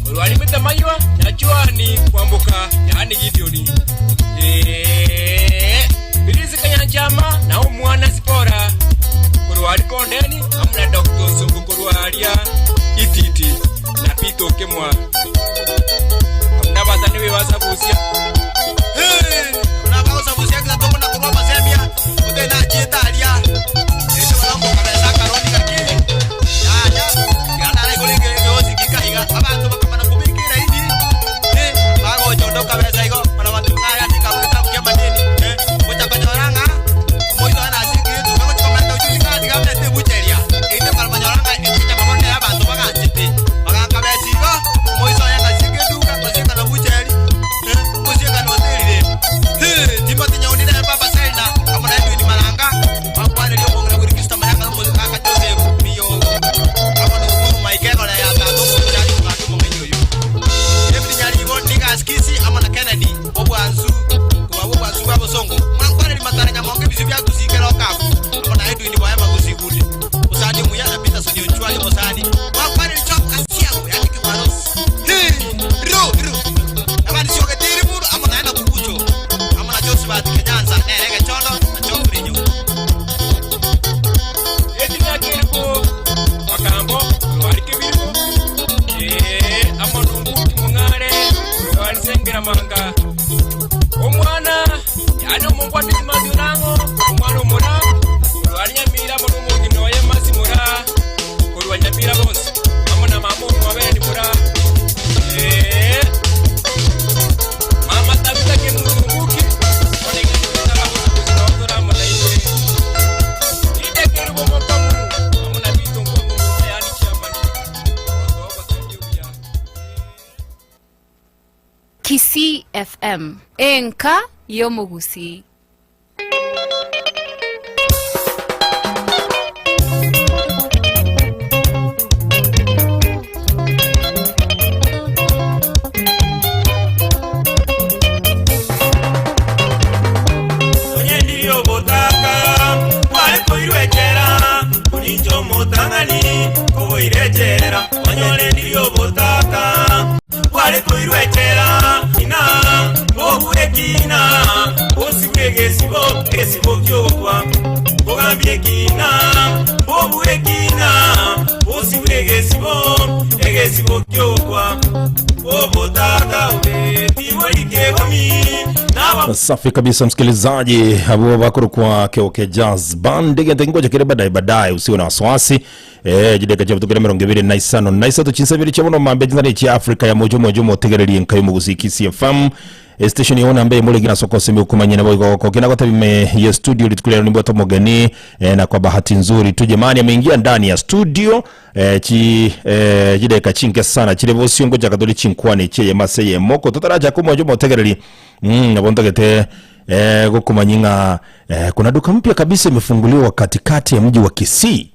Korwa Metamaywa na Joani kwamboka, yaani Gideoni. Ee, Birisika Nyanchama na omwana Sipora korwa aria Kondeni, amo na Doctor Onsongo korwa aria Ititi na Peter Okemwa, abwo nabasani b'ebasabusia. Buna abagosabusia kera tokona korwa amasemia, ote nachiete aria, erinde bono ngokabesa akaroni gaki, yaya, tiga naraigore egeosi gika iga, abanto bakamana kobeka eraini, eh, bagocha onde okabesa igo, mana goteba ng'a aya nigo abwo egetabu ki'amadeni, eh, gocha konyora ng'a omoito one ase egetuka gochia komenta ujuzi ng'a tiga amente ebucha eria, erinde nkaromanyora ng'a enyama bono nere abanto baganchete, bagankabesa igo, omoiso oye ngasieka eduka, ngasieka na bucheri, eh, ngosieka na hoteli rende. Hii, Timothy Nyaudi nere Papa Selina, amo na Edwin Maranga, Bakwaneria omong'ina bw'Erikristo Mayanga na omogaka Joseph Miyogo, amo na Uhuru Mike egora ya tata omochari omogambi omong'aini oyo. David Nyaribo, Nigas Kisi amo na Kennedy Obwansu korwa bw'obwansu bwa bosongo. Mwankwaneria Matara Nyamongo ebisio bia Gusii kera okabu, amo na Edwin Boyema Gusii Gunde, omosani omuya na Peterson Onchwari omosani. Mwankwaneria Job Asiago yaani Kimaros. Hii, ru, ru. Abandi Siogetiri Buru amo na Enock Kucho, amo na Josephat Kenyansa nere egechondo na Geoffrey Nyugu. Eting'aki eribo makambo korwa kebiribo, ee, amo nombuki mong'are korwa sengeramanga. Omwana, yaani omongwana Disimasi Onang'o, omwana omora, korwa Nyamira amo nomong'ina oye Masi Moraa, korwa Nyamira bonsi, amo na mama omwabo Eni Moraa, ee, Mama Tabitha Kemutunguki, bono egento getaragosa gose nao tore amo nainwe. Inde Kerubo Mokamu, amo na Vito Nkomo, yaani Chairman, ogotoa ogoseria obuya. Kisii FM, enka y'omogusii. Onye ndiri obotaka bware koirwa echela, oninche omotang'ani koboira echela. Onyore ndiri obotaka bware koirwa echela, ina bobue ekina bosibwe egesibo, egesibo ki'ogokwa. Bogambie ekina bobue ekina bosibwe egesibo, egesibo ki'ogokwa. Obotaka obe tibori kegomi naba Safi kabisa msikilizaji, abo bakorokwa Keoke Jazz Band egento ngocha kere baadaye baadaye, usiwe na wasiwasi eh jideka cha tukere 25 na isato chinsabiri cha bono mambe jinzane chia Africa ya mojo mojo motegererie nkayo mugusiki CFM station yona mbe muri gina soko simi ukumanye nabo igoko kina gote bime ya studio litukulero nimbo tomogeni eh, na kwa bahati nzuri tu jamani ameingia ndani ya studio eh, chi eh, jideka chinke sana chire bosiongo cha katoli chinkwane che yemase yemoko totaracha kumojo motegereri nabo ntagete gokumanya ng'a kuna duka mpya kabisa imefunguliwa katikati ya mji wa Kisii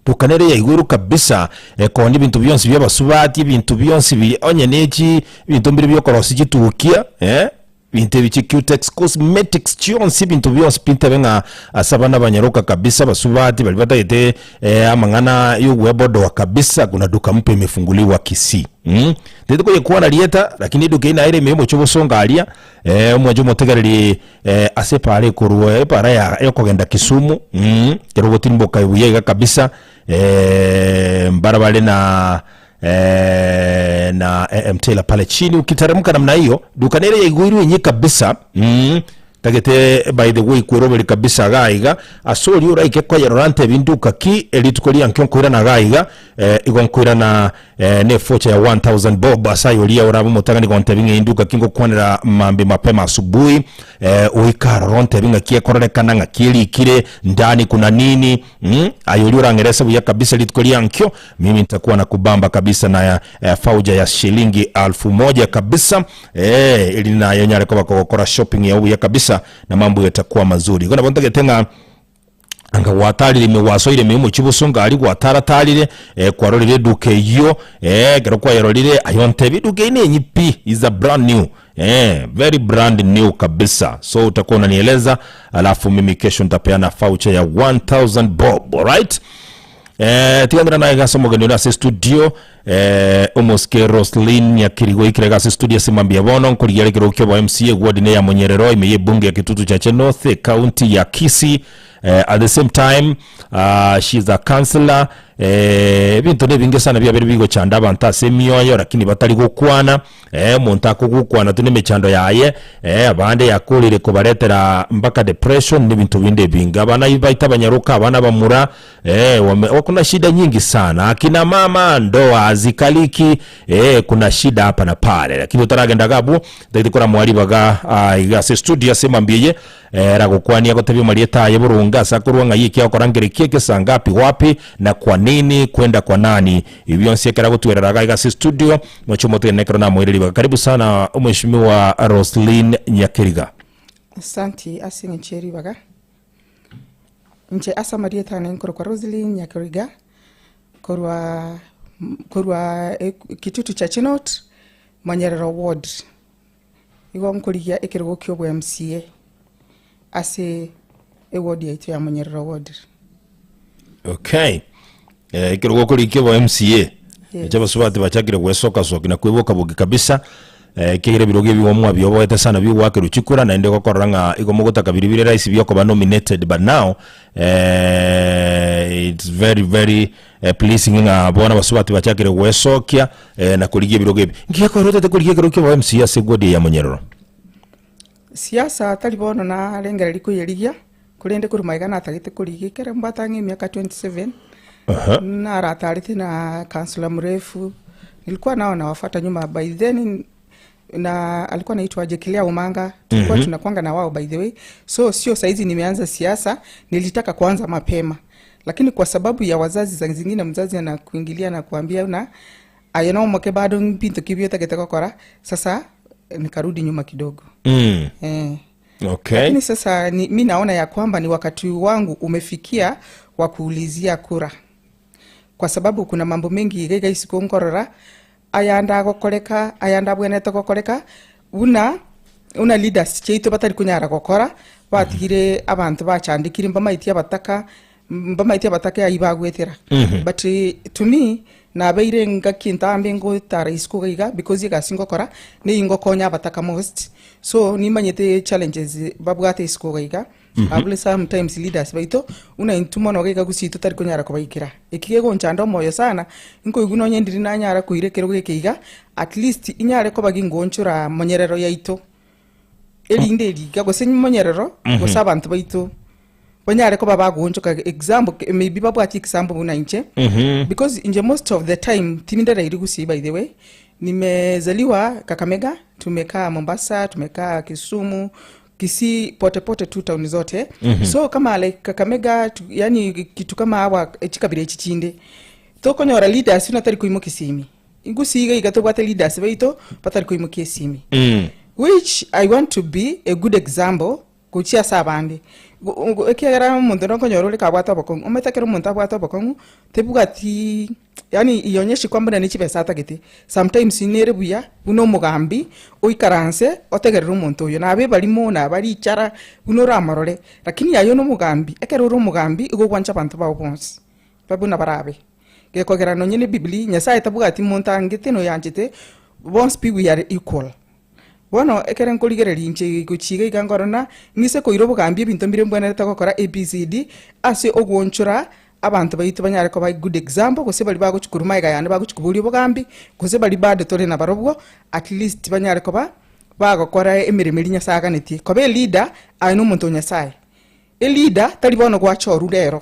duka nere ya iguru kabisa ekonia ebinto bionsi bia abasubati ebinto bionsi biri onye ne chi ebinto mbire biokorosia chitukia ebinto ebi chi cutex cosmetics chionsi ebinto bionsi pi ntebe ng'a ase abana abanyaroka kabisa abasubati baria batagete amang'ana ya ogwebodoa kabisa kuna duka mpya imefunguliwa Kisii Tindi koyekwana rieta, lakini eduka eyio naye ere ime y'omochie obosongo aria, omwanche omotegereri ase epaara ekorwa epaara ya yokogenda Kisumu, ekero ogotirimboka buya iga kabisa, mbarabare na na AM Taylor pale chini ukiteremka namna hiyo, duka nere yaigweirwe enye kabisa, Ntagete by the way kweroberi kabisa iga iga ase oria oraike koyerora ntebi nduka ki rituko riankio nkoirana iga iga eh, igo nkoirana eh, ne efocha ya 1000 bob ase aye oria orabe omotang'ani gontebi ng'a induka ki ngokwanera mambi mapema asubuhi eh, oike aroro ontebi ng'aki ekororekana ng'aki erikire ndani kuna nini mm, aye oria orang'erese buya kabisa rituko riankio mimi nitakuwa nakubamba kabisa na eh, fauja ya shilingi alfu moja kabisa Eh, eri naye onyare koba kogokora shopping yao buya kabisa na mambo yatakuwa mazuri. Igo nabo ntagete ng'a anga gwatarire ime gwasoire ime omochie bosongo aria gwataratarire eh, kwarorire eduka eyio eh, ekero kwayerorire aye ontebie eduka eyio nenyi pi is a brand new eh, very brand new kabisa so utakuwa unanieleza alafu mimi kesho nitapeana voucher ya 1000 bob alright. Eh, tiganera naye gase omogeni ore ase studio eh, omosike Roslyn Nyakirigo ikire gase studio ase mambia bono nkorigia rekero kia obo MCA ward ne ya Monyerero ime ye bunge ya Kitutu Chache North county ya Kisii eh, at the same time uh, she's a councillor eh, ebinto nebinge sana biabere bigochanda abanto ase emioyo lakini batari gokwana eh, omonto akogokwana tu nemechando yaye eh, abande yakorire kobaretera mpaka depression nebinto binde ebinge abana baito abanyaroka abana bamura eh, wame, kuna shida nyingi sana akina mama ndoa hazikaliki eh, kuna shida hapa na pale lakini otaragenda gabwo tagete koramoa ribaga ah, iga ase studio ase mambia eye eh, ragokwania gotebia omarieta aye boronge ase akorwa ng'ai eki agokora nkere ki eke saa ngapi wapi na kwa nini kwenda kwa nani ebi bionsi ekero agotwerera iga iga ase studio moche omotegene ekero namoire ribaga karibu sana omweshimiwa Roslyn Nyakeriga. Asanti ase eng'encho ye ribaga. Inche ase amarieta ane nkorokwa Roselyn Nyakeriga, korwa korwa Kitutu Chache North, Monyerero Ward. Igo nkorigia ekerogo kia obo MCA ase eward yaito ya Monyerero Ward. Okay. Eh, ekerogo okorigia kia obo MCA. Yes. Eche abasubati bachakire gwesoka soki na kweboka boki kabisa. Eh, ekiagera ebirogo ebi igo mwabioboete sana bigoakerwa chikura naende gokorora ng'a igo mogotaka biria bire rahisi biokoba nominated but now eh, it's very very eh, pleasing ng'a bono abasubati bachakire gwesokia eh, na korigia ebirogo ebi. Nki gekoera otete korigia ekerogo kia obo MCA ase egwodi eye ya Monyerero? Siasa tari bono narengereria koyerigia, korende korwa magega natagete korigia ekero mbwate ang'e emiaka 27, Aha. naratarete na councillor mrefu, nilikuwa nao nawafuata nyuma by then na alikuwa anaitwa Jekilia Umanga tulikuwa tunakwanga na wao by the way so sio saizi nimeanza siasa nilitaka kuanza mapema lakini kwa sababu ya wazazi za zingine mzazi anakuingilia na kuambia na aye no moke bado mpinto kibio tagete gokora sasa nikarudi nyuma kidogo Mm. eh. Okay. Lakini sasa ni, mi naona ya kwamba ni wakati wangu umefikia wa kuulizia kura kwa sababu kuna mambo mengi iga iga isiko nkorora ayanda agokoreka ayanda abwenerete gokoreka buna buna leaders chiaito batari konyara gokora batigire abanto bachandekire mbamaeti abataka mbamaeti abataka aywo bagwetera but eh, to me nabeire ngaki ntambe ngotara isiko iga iga because egasi ngokora niyo ngokonya abataka most so nimanyete challenges babwate isiko iga iga Abule sometimes leaders baito buna intwe mono iga gusii totari konyara kobaikera. Eki kegonchanda omoyo sana, nkoigwa nonye ndiri nanyara koira ekerogo eke iga, at least inyare koba gingoonchora monyerero yaito erinde eri iga gose monyerero gose abanto baito banyare koba bagoonchoka example maybe babwati example buna inche because inche most of the time tindereiri gusii by the way Nimezaliwa Kakamega, tumekaa Mombasa, tumekaa Kisumu, Kisii, pote pote tu town zote. So kama like Kakamega, tu, yani kitu kama hawa chikabira echi chinde. Tokonyora leaders buna tari koimokia esimi. Gusii iga iga tobwate leaders baito batari koimokia esimi. Which I want to be a good example Gochia ase abande. Ekiagera omonto nokonyora ore kabwate obokong'u, omanyete ekero omonto abwate obokong'u, tebwati yaani ionyeshi kwamba buna ne chibesa atagete. Sometimes nere buya buna omogambi, oikaranse otegerere omonto oyio, nabe ebarimo, naba richara, buna oramorore. Lakini aye one omogambi, ekero ore omogambi, igo ogwancha abanto bao bonsi, babe buna barabe. Gekogera nonye ne ebibilia, Nyasaye tabwati monto angete na oyanchete, bonsi pi we are equal. Bono ekero nkorigereria inche gochia iga iga nkorora ng'a ng'ise koira obogambi ebinto mbire mbwenerete gokora ABCD ase ogoonchora abanto baito banyare koba good example gose baria bagochia korwa magega yane bagochia koboria obogambi, gose baria bado tore nabarobwo at least banyare koba bagokora emeremo eria Nyasaye aganetie. Koba eleader aye na omonto o Nyasaye. Eleader tari bono gwachorwa rero,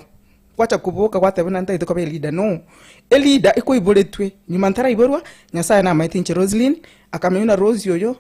gwacha koboka gwateba buna ntagete koba eleader no. Eleader ekoiboretwe, nyuma ntaraiborwa, Nyasaye namaete inche Roselyn, akamanya buna Rosy oyo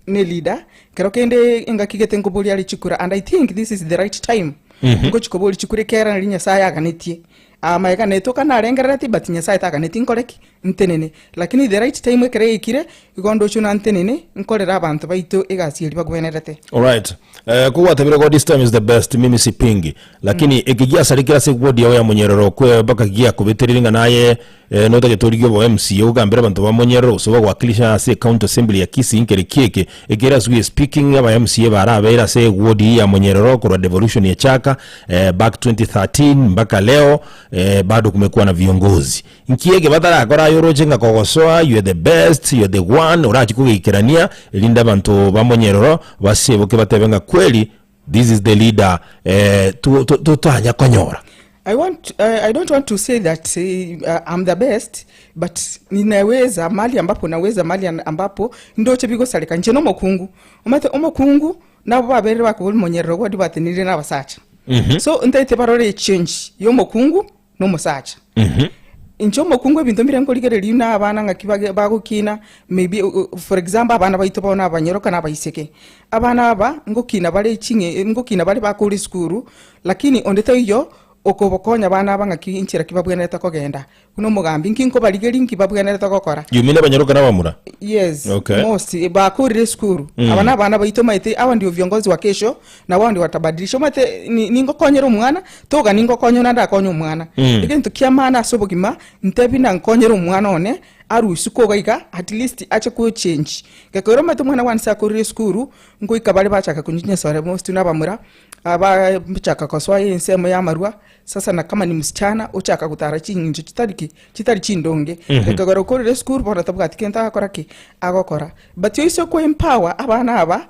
ne eleader, kero kende engaki gete nkoboria are chikura and I think this is the right time ngochi koboria chikura ekiagera nari Nyasaye aganetie. Amaega netoka narengereretie but Nyasaye taganetie nkore ki? Ntenene. Lakini the right time ekero yaikire, igo ndoche buna ntenene, nkorere abanto baito egasi eria bagwenerete. Alright. Eh, kogwatebire go this time is the best mimi sipingi lakini eki giasarikire ase ward yao ya Monyerero okwe mpaka giakobeterire ng'a naye eh, notagete origie obo MCA ogambere abanto ba Monyerero gose bagowakilisha ase ecounty assembly ya Kisii nkere ki eke ekere as we are speaking aba MCA barabeire ase eward eye ya Monyerero korwa devolution yachaka eh, back 2013 mpaka leo. eh, bado kumekuwa na viongozi. Nki eke batarakora aye oroche ng'a kogosoa you are the best, you are the one orachi kogeikerania erinde abanto bamonyerero baseboke batebe ng'a kweli this is the leader eh, to- to- totanya konyora. I want, I don't want to say that I'm the best but ninaweza mali ambapo naweza mali ambapo ndoche bigosareka nche nomokungu omanyete omokungu nabo baberire bakobori monyerero gwa batenenire na abasacha so ntaete barore echange ya omokungu na omosacha Inche omokungu ebinto mbire nkorigereria na abana ng'aki bage bagokina maybe for example abana baito bono abanyaroka na abaiseke. Abana aba ngokina bare ching'e ngokina bare bakore esukuru, lakini onde taiyo okobokonya abana aba ng'aki inchera ki babwenerete kogenda. Buna omogambi nki nkobarigeria nki babwenerete gokora. You mean abanyaroka na abamura? Yes, Okay. most bakorire esukuru. Aba na abana baito omanyete aba ndio viongozi wa kesho na wao ndio watabadilisha omanyete ni- ningokonyera omwana toga ningokonya naende akonye omwana egento kia maana ase obogima ntebi na nkonyere omwana one arwe isiko iga iga at least ache gochange gekogera omanyete omwana one ase akorire esukuru ngoika bare bachaka konywa chinyasore most na abamura aba chaka kosoa ensemo ya amarwa sasa na kama ni msichana ochaka gotara ching'encho chitari ki chitari chindonge gekogera okorire esukuru bono tabwati kento agokora ki agokora but oise ko empower abana aba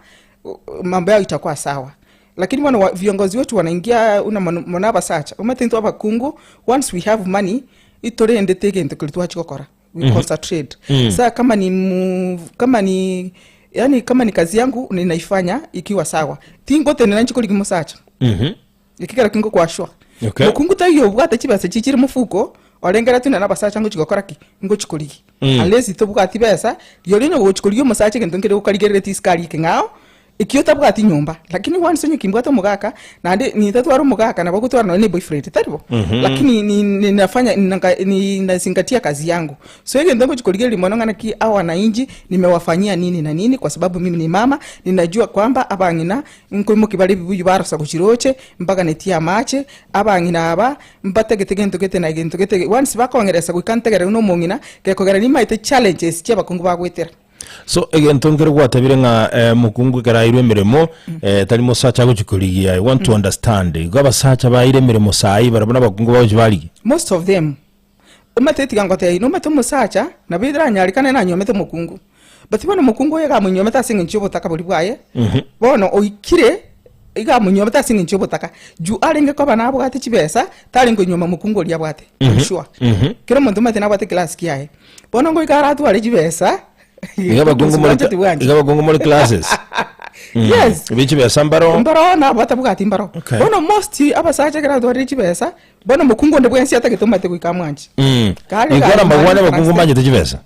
mambo yao itakuwa sawa lakini bono wa, viongozi wetu wanaingia una mono mono abasacha omanyete intwe abakungu once we have money itorendete egento keria twachi gokora we concentrate Sa kama ni mu, kama ni yani kama ni kazi yangu ninaifanya ikiwa sawa tingotenena nchi korigi mosacha Ekegera ki ngokwashwa? Okay. Mokungu taiyo obwate chibesa chichire mofuko, orengeretie nonya nabasacha ngochi gokora ki? Ngochi korigia. Unless tobwati besa, rirorio onye gochi korigia omosacha egento nkere gokarigerereti isiko aria ekeng'ao, ekio otabwati nyomba. Lakini once onye kimbwate omogaka, naende nintatwara omogaka nabo ogotwara nonya na eboyfriend, tari bo? Lakini ni- ninafanya ninanga ninazingatia kazi yangu. So egento ngochi korigereria mono ng'a naki hawa wananchi nimewafanyia nini na nini, kwa sababu mimi ni mama, ninajua kwamba abang'ina Nkoimokia bare ebibuyu barosa gochia roche, mbaganetie amache, abang'ina aba mbatagete gento gete na gento gete, once bakong'eresa goika ntegerere buna omong'ina, gekogera nimaete challenges chia abakungu bagoetera. So egento nkere gwatabire ng'a eh, mokungu ekero airwe emeremo eh, tari mosacha agochi korigia i want to understand igo abasacha baire emeremo saii barabwo na abakungu bagochi barigia Most of them, omanyete tiga ngotebie, nomanyete omosacha nabo eranyarekane nanyomete omokungu, but bono omokungu oyo iga amonyomete ase eng'encho y'obotaka boria bwaye, bono oikire iga amonyomete ase eng'encho y'obotaka, juu arenge koba nabwate chibesa, tarenge konyoma mokungu oria abwate, I'm sure. Kera omonto omanyete nabwate eclass kiaye, bono ngoika aratware chibesa, Iga abakungu more Bwancheti bwanche. iga abakungu more classes Yes. Be chibesa mbaro Mbaro nabwate bwati mbaro. Okay. Bono most abasacha ekero atwarire chibesa, Bono omokungu onde bwensi atagete omanyete goika amwanche. Kare Igo gari namagwane mani abakungu translate. mbanyete chibesa.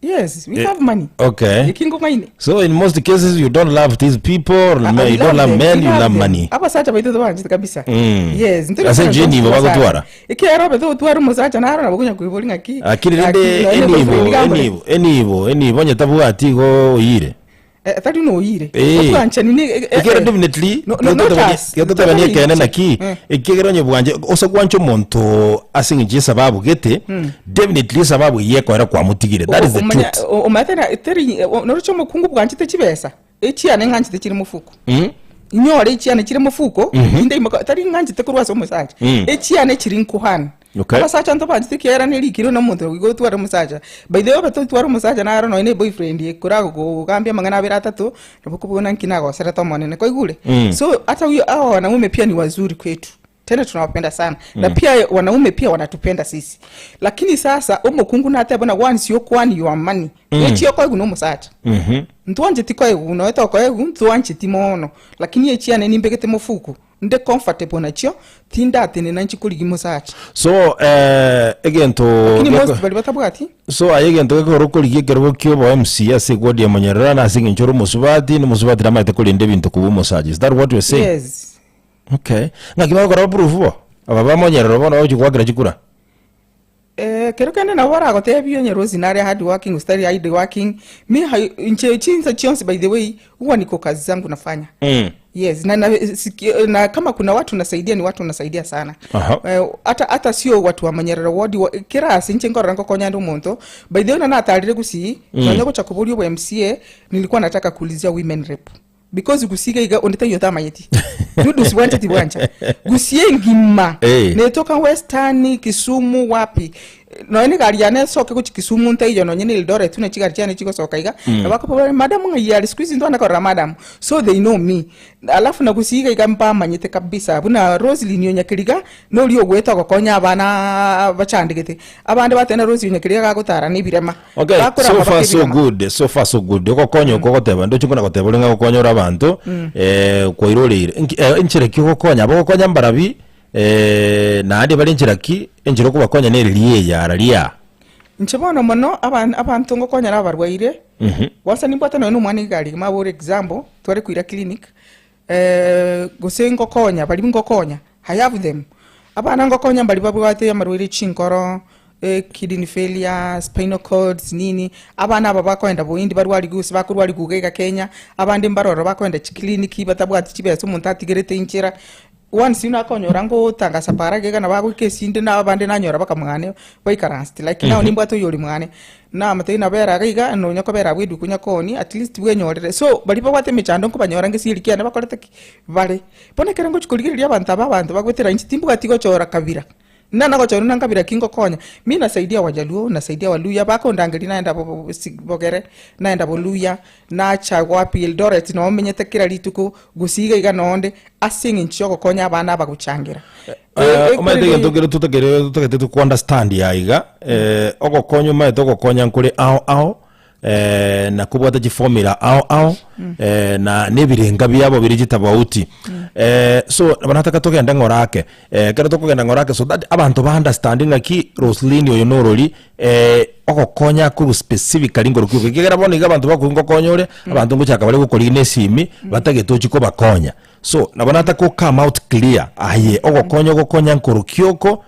Yes, we Eh, have money. okay. Eki ngong'aine. So in most cases you don't love these people, Ah, you we don't love them, men, we you love them. money. Abasacha baito tobanchete kabisa. Yes, ntiri Ase gokwana inche enibo omosacha. bagotwara. Ekiagera obete gotwara omosacha naro nabo okonya koiboria ng'aki. Lakini ng'aki rende nonye enibo, boyfriend gambore. enibo, enibo, enibo onye tabwati igo oyire. Eh, tari noyire. Eh. Obwanchani ni eh, eh, Ekero eh. definitely No, no, not us. getotabania Totari ekeene inche. naki Eh. ekiagera onye bwanche ose gwancha omonto ase eng'encho y'esababu gete definitely esababu eyio ekoera kwamotigire that is the Omanya- truth o- omanyete na teri o- noroche omokungu bwanchete chibesa echiane ng'anchete chire mofuko inyore echiane chire mofuko inde imoka tari ng'anchete korwa ase omosacha echiane chiri nkuhani Okay. Abasacha ntobanchete ekiagera nerikire na omonto igo otware omosacha. By the way obe totware omosacha naro nonye na eboyfriend ekorakogambia amang'ana abere atato, nabo okobuna nki nagoserete omonene, kwaigure? So hata huyo hawa wanaume pia ni wazuri kwetu, tena tunawapenda sana na pia wanaume pia wanatupenda sisi, lakini sasa omokungu natebe buna once you kwan your money echi okoigwa na omosacha ntwancheti koigwa noe tokoigwa ntwancheti mono, lakini echiane nimbegete mofuko Nde comfortable nachio, tindatenena inche korigia mosacha. So eh, egento Lakini geko- most baria batabwati. so aye egento gekogera okorigia ekerogo kia obo MC ase eward ya Monyerera na ase eng'encho ore omosubati, na omosubati namaete korenda ebinto kobua omosacha. Is that what you're saying? Yes. Okay. Ng'aki bagokora proof bo? Aba ba Monyerera bono bagochia goakera chikura? Eh, kero kende nabo baragotebia onye Rose nare hard working gose tari hard working, mi hai inche chinsa chionsi by the way huwa niko kazi zangu nafanya. Yes, na, na, siki, na kama kuna watu nasaidia ni watu nasaidia sana. Aha. Eh, hata hata sio watu wa Manyerere ward wa, kera ase inche nkorora nkokonya ande omonto by the way na natarire gusii nonya gocha koboria obo MCA nilikuwa nataka kuulizia women rep. Because Gusii iga iga onde taiyo otamanyeti. Dudus bwanche tibwancha. Gusii engima Eh. netoka Western, Kisumu, wapi. Nonya na egari yane esoke gochia Kisumu ntaiyo nonye na Eldoret buna chigari chiane chigosoka iga, nabo bakobora madam ng'ai are siku hizi ntwana korora madam. So they know me. Alafu na Gusii iga iga mbamanyete kabisa buna Roselyn o Nyakeriga noria ogoeta ogokonya abana bachandegete. Abande bateba Rosie o Nyakeriga gagotara na ebirema. Okay, Bakorama so baka far so ebirema. good, so far so good. Ogokonya oko ogoteba, ndoche kona goteba ore ng'a gokonya ore abanto, eh, kwairoreire. Nki- eh, enchera ki ogokonya? Aba ogokonya mbarabi, eh, naende bare enchera ki, enchera okobakonya nere riria eye ara ria. Inche bono mono aban- abanto ngokonyera abarwaire, gose nimbwate nonye na omwana iga aria mabore example, tware koira clinic, gose ngokonya baria ngokonya, I have them. Abana ngokonya mbaria babwate amarwaire chinkoro, kidney failure, spinal cords nini, abana aba bakoenda boindi barwarigwe gose bakorwarigwa iga iga Kenya, abande mbaroro bakoenda chiclinic batabwati chibesa omonto atigerete inchera. Once nakonyora ngotangasa para iga iga nabo agoika esinde na abande nanyora baka mwane baikaransete like now nimbwate oyori mwane, namotebia nabera iga iga nonya kobera abwo eduka onya koonia at least bwenyorere. So baria babwate emechando nkobanyora ngesieri kiane bakorete ki? Bare. Bono ekero ngochia korigereria abanto aba abanto bagwetera inche timbwati gochora kabira, nana gochora buna nkabira ki ngokonya, mi nasaidia wajaluo, nasaidia waluya, bakondangeria naenda bo si bogere, naenda boluya, nacha wapi Eldoret noo menyete kera rituko, gose iga iga nonde, ase eng'encho ya ogokonya abana aba gochangira. Eh, omanyete egento kere totakere totagete to understand ya iga, eh, ogokonya omanyete ogokonya nkore ao ao, eh, na kobwata chiformula ao ao, eh, na na ebirenga biabo bire chitabauti. Eh, so nabo nataka togende ng'ora ake, eh, ekero tokogenda ng'ora ake so that abanto ba understand ng'aki Roselyn oyo norori, eh, ogokonya korwa specifically nkorokio oke, ekiagera bono iga abanto bakoigwa ngokonya ore, abanto ngochaka bare gokorigia na esimi, batagete ochie kobakonya. So, nabo nataka o come out clear, aye ogokonya ogokonya nkorokio oko,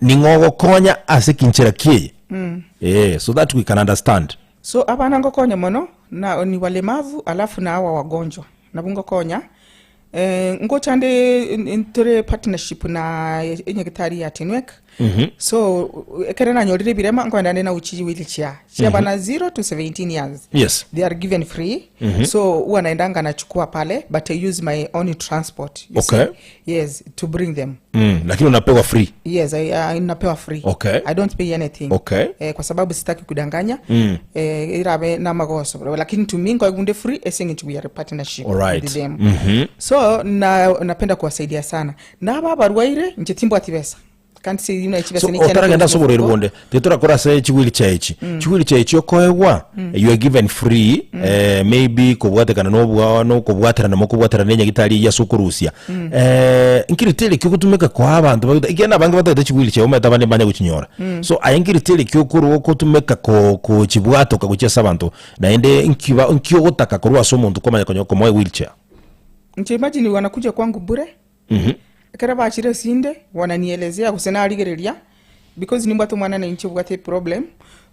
ning'o ogokonya ase kinchera ki eye? Eh, so that we can understand. So abana ngokonya mono, na ni walemavu alafu na hawa wagonjwa, nabwo ngokonya, ngocha nde ntore partnership na enyagitari ya Tenwek, so ekere nanyorire ebirema nkoenda nde nauchi wheelchair chia abana 0 to 17 years. Yes. They are given free. So huwa naendanga nachukua pale but I use my own transport. You Okay. see? Yes, to bring them. Lakini unapewa free. Yes, I, I, napewa free. Okay. I don't pay anything. Okay. Eh, kwa sababu sitaki kudanganya. Eh, irabe na magoso. Lakini to me ngoigunde free eseng'encho we are a partnership Alright. with them. So na napenda kuwasaidia sana. Na aba abarwaire nche timbwati besa. Can't say you know So otaragenda ase oborwaire bonde, titorakora ase chiwheelchair echi. Chiwheelchair echi okoegwa, you are given free, eh, maybe kobwatekana na obwa na okobwaterana mokobwaterana na enyagitari eyio ase okorusia. Eh, nkiriti ere ki ogotumeka koa abanto bagete ekiagera na abange batagete chiwheelchair omanyete abande mbanya gochinyora. So aye nkiriti ere ki okorwa ogotumeka ko kochibwatoka gochia ase abanto, naende nki ba nki ogotaka korwa ase omonto kwamanya konya komoa ewheelchair? Inche imagine wanakuja kwangu bure, Ekero bachire esinde, wananielezea gose narigereria, because nimbwate omwana na inche obwate eproblem,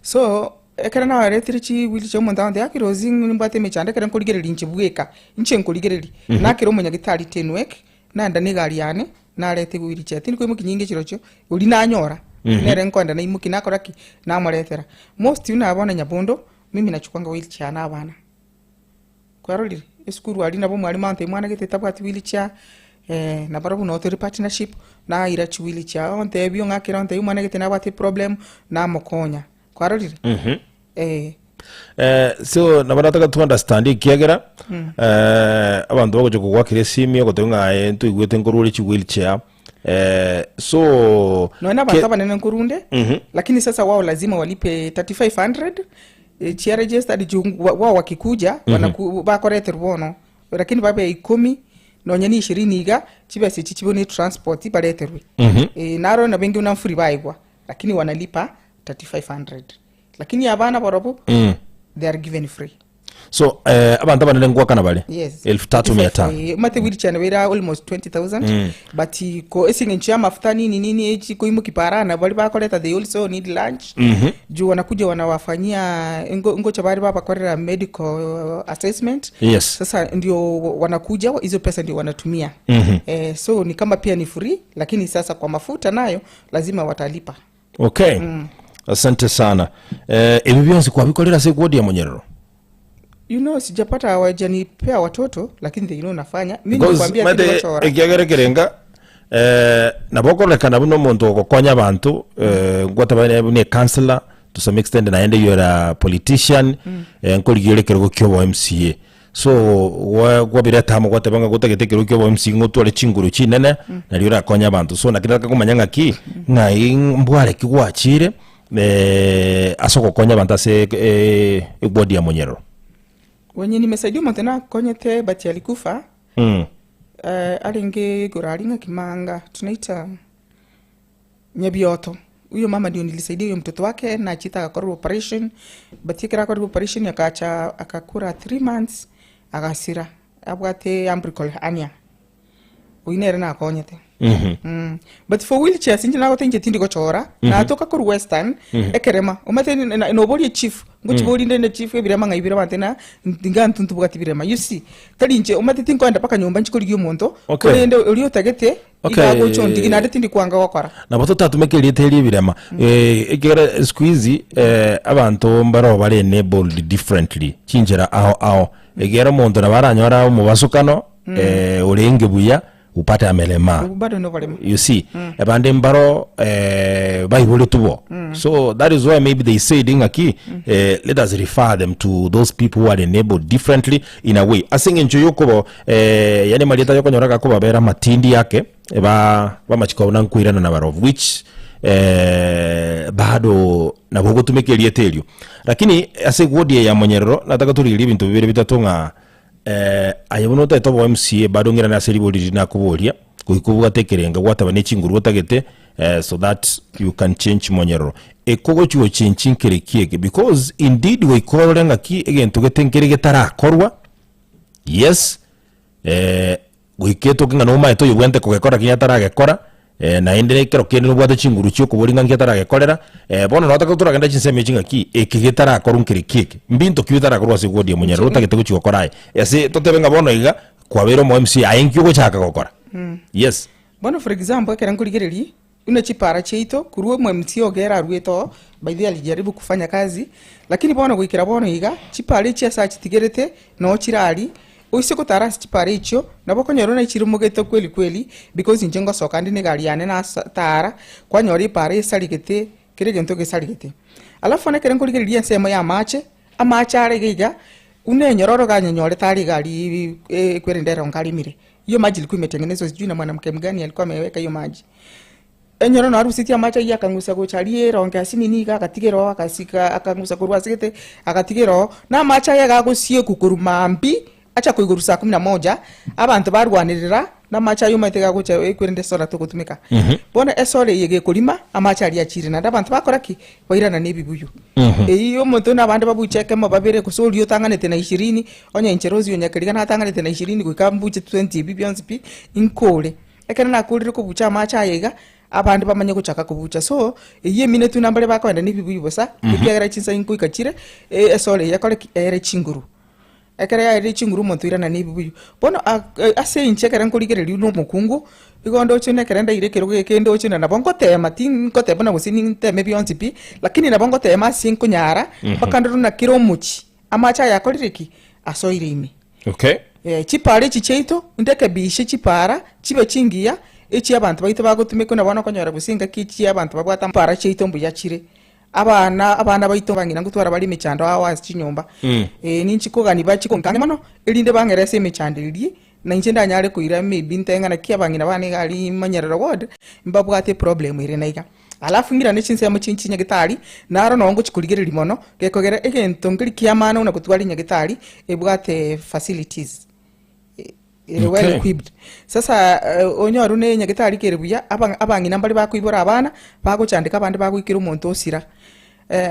so ekero naretire chiwheelchair omonto agontebia gaki Rosie nimbwate emechando ekero nkorigereria inche bweka, inche nkorigereria, nakera omonyagitari Tenwek, naenda na egari yane, nareta ewheelchair, tindi koimokia nyinge chirochio, oria nanyora, nere nkoenda naimokia nakora ki? Namoretera. Most buna bono Nyabondo, mimi nachukuanga wheelchair na abana. Kwarorire, esukuru aria nabo omwalimu agontebia mwana gete tabwati wheelchair, nabarobwo nabo tore partnership, naira chiwheelchair ontebia ong'akere ontebia omwana gete nabwate eproblem, namokonya. Kwarorire? Eh. Eh, so nabo nataka to understand ekiagera eh, abanto bagocha kogwakera esimi ogoteba ng'a aye ntoigwete nkorwa ore chiwheelchair eh, so Nonya na abanto ke- abanene nkorunde, lakini sasa wao lazima walipe 3500 eh, chia registered juu wa- wao wakikuja wanaku, bakoreterwa bono lakini babe ikomi nonya ni ishirini iga chibesa echi chibe ne transport bareterwe eh, naro nabo enke buna mfuri baigwa lakini wanalipa 3500 lakini abana barobwo they are given free So eh, abanto abanene ngwakana bare yes elfu tatu mia tano. Eh, omanyete wheelchair nabo ere almost 20000 but ko ase eng'encho ya amafuta nini nini echi koimoki para nabo baria bakoreta they also need lunch juu wanakuja wanawafanyia ngo- ngocha bari babakorera medical assessment Yes. sasa ndio wanakuja hizo pesa ndio wanatumia eh, so ni kama pia ni free lakini sasa kwa mafuta nayo lazima watalipa Okay. Asante sana. Eh, ebi bionsi kwabikorera ase eward ya Monyerero? You know sijapata hawajanipea watoto lakini they know nafanya. Mi Because nilikwambia maete tingochora. ekiagera ekerenga eh, nabo okorekana buna omonto ogokonya abanto eh, ngwateba ne- buna ecouncillor to some extent naende you are a politician eh, nkorigia ore ekerogo kia obo MCA so gwa- gwabireta amo gwateba ng'a gotagete ekerogo kia obo MCA ng'otware chinguru chinene nario orakonye abanto so naki nataka komanya ng'aki ng'ai mbware ki gwachire eh, ase ogokonya abanto ase eh, eward ya Monyerero. Wenye nimesaidia omonto nakonyete but alikufa Mm. eh, arenge igoro aria ng'aki manga tunaita Nyabioto. Huyo mama ndio nilisaidia huyo mtoto wake nachiete agakorerwa operation but ekero akorerwa operation akacha agakora 3 months agasira abwate umbilical hernia. Oyio nere nakonyete. Mm. But for wheelchairs inche nagote inche tindi gochora natoka korwa western ekerema omanyete ni- na- noborie chief ngochiborie nde ne chief ebirema ng'ai bire abante na ntinga intwe ntobwati birema you see tari inche omanyete tinkoenda mpaka nyomba nchi korigia omonto Okay. korende oria otagete Okay. iga agocha ondigi naende tindi kwanga gokora Nabo totatumeke erieta eri ebirema Eh, ekiagera siku hizi eh, abanto mbaro bare enabled differently chinchera ao ao ekiagera omonto nabo aranyora omobasokano eh, orenge buya upate amelema bado noborema you see abande mbaro eh, baiboretwe bo so that is why maybe they said ng'aki eh, let us refer them to those people who are enabled differently in a way ase eng'encho yokobo eh, yani marieta yokonyora gakobabera amatindi yake ba bamachiko abwo nankoirana na barobwo which eh, bado nabo ogotumeka erieta erio lakini ase eward eye ya monyerero nataka torigererie ebinto bibere bitato ng'a Eh, aye buna otagete obo MCA bado ng'irane ase ribori riria nakoboria, goika obwate ekerenga gwateba ne chinguru otagete eh, so that you can change monyerero. Ekogochi gochenchi nkere ki eke? Because indeed goika orore ng'aki egento gete nkere getarakorwa, yes, eh, goika etoke ng'a nomaete oyobwente kogekora lakini ataragekora, eh, naende ekero kende nobwate chinguru chia okoboria ng'a nki ataragekorera, eh, bono notake toragende chinsemo echi ng'aki, eke getarakorwa nkere ki eke? Mbinto ki bitarakorwa ase eward ya Monyerere otagete gochia gokora aye? Ase totebe ng'a bono iga, kwabeire omo MCA, aye nki ogochaka gokora? Yes. Bono for example ekero nkorigereria, buna chipara chiaito, korwa omo MCA ogere aruete oo, by the way alijaribu kufanya kazi, lakini bono goikera bono iga, chipara echi ase achitigerete, noo chire aria, Oise gotara ase chipara echio, nabo okonyora buna chirimogete kweli kweli, because inche ngosoka nde negari yane nasatara, kwanyora epara esarigete, kera egento gesarigete. Alafu bono ekero nkorigereria ensemo ya amache, amache are iga iga, buna enyororo iga anyenyorete are iga aria ekwerende ere onga aremire. Hiyo maji ilikuwa imetengenezwa sijui na mwanamke mgani alikuwa ameweka hiyo maji. Enyoro narusetie amache ayio akang'usa gocha aria eronge ase nini iga agatiga eroo agasika akang'usa korwa ase gete agatiga eroo, na amache aye iga agosiekwa korwa mambia acha koigorwa saa kumi na moja, abanto barwanerera na amache ayio omanyete iga agocha ekwerende esolar togotumeka. Bono esolar eye gekorima, amache aria achire naende abanto bakora ki? Bairana na ebibuyu. Eyio omonto na abande babuche ekemo babere gose oria otang'anete na ishirini, onye inche Rose Onyakeriga natang'anete na ishirini goika mbuche twenty ebi bionsi pi, inkore. Ekero nakoorire kobucha amache aya iga, abande bamanye gochaka kobucha. So, eyio eminetwe na mbaria bakoenda nebibuyu bosa, ekiagera chinsa ingoika chire, e- esore eye ekore ki? Eere chinguru. Ekero yaerire chinguru omonto oirana nebibuyu. Bono ak ase inche ekero nkorigereria buna omokungu, igo ndoche buna ekero ndaire ekerogo eke ndoche buna nabo ngotema tingoteba buna gose ninteme bionsi pi, lakini nabo ngotema ase nkonyara, mpaka ndore buna kera omochie, amache aya akorire ki? Asoire ime. Okay. Eh, chipara echi chiaito, ndekebishe chipara chibe chingiya, echi abanto baito bagotumeka buna bono okonyora gose engaki echi abanto babwate amapara chiaito mbuya chire. Abana abana baito abang'ina ngotwara bare emechando ao ase chinyomba. Eh, ninchi kogani bachi konka ang'e mono, erinde bang'ere ase emechando eria, na inche ndanyare koira maybe nte ng'a naki abang'ina bane iga aria manyerere ward, mbabwate eproblem ere naiga. Alafu ng'irane chinsemo chin chinyagetari, naro noo ngochia korigereria mono, gekogera egento nkeri ki'amana buna gotwara enyagetari ebwate facilities ere well Okay. equipped. Sasa onyore buna enyagetari kere buya, aba abang'ina mbare bakoibora abana, bagochandeka abande bagoikera omonto osira.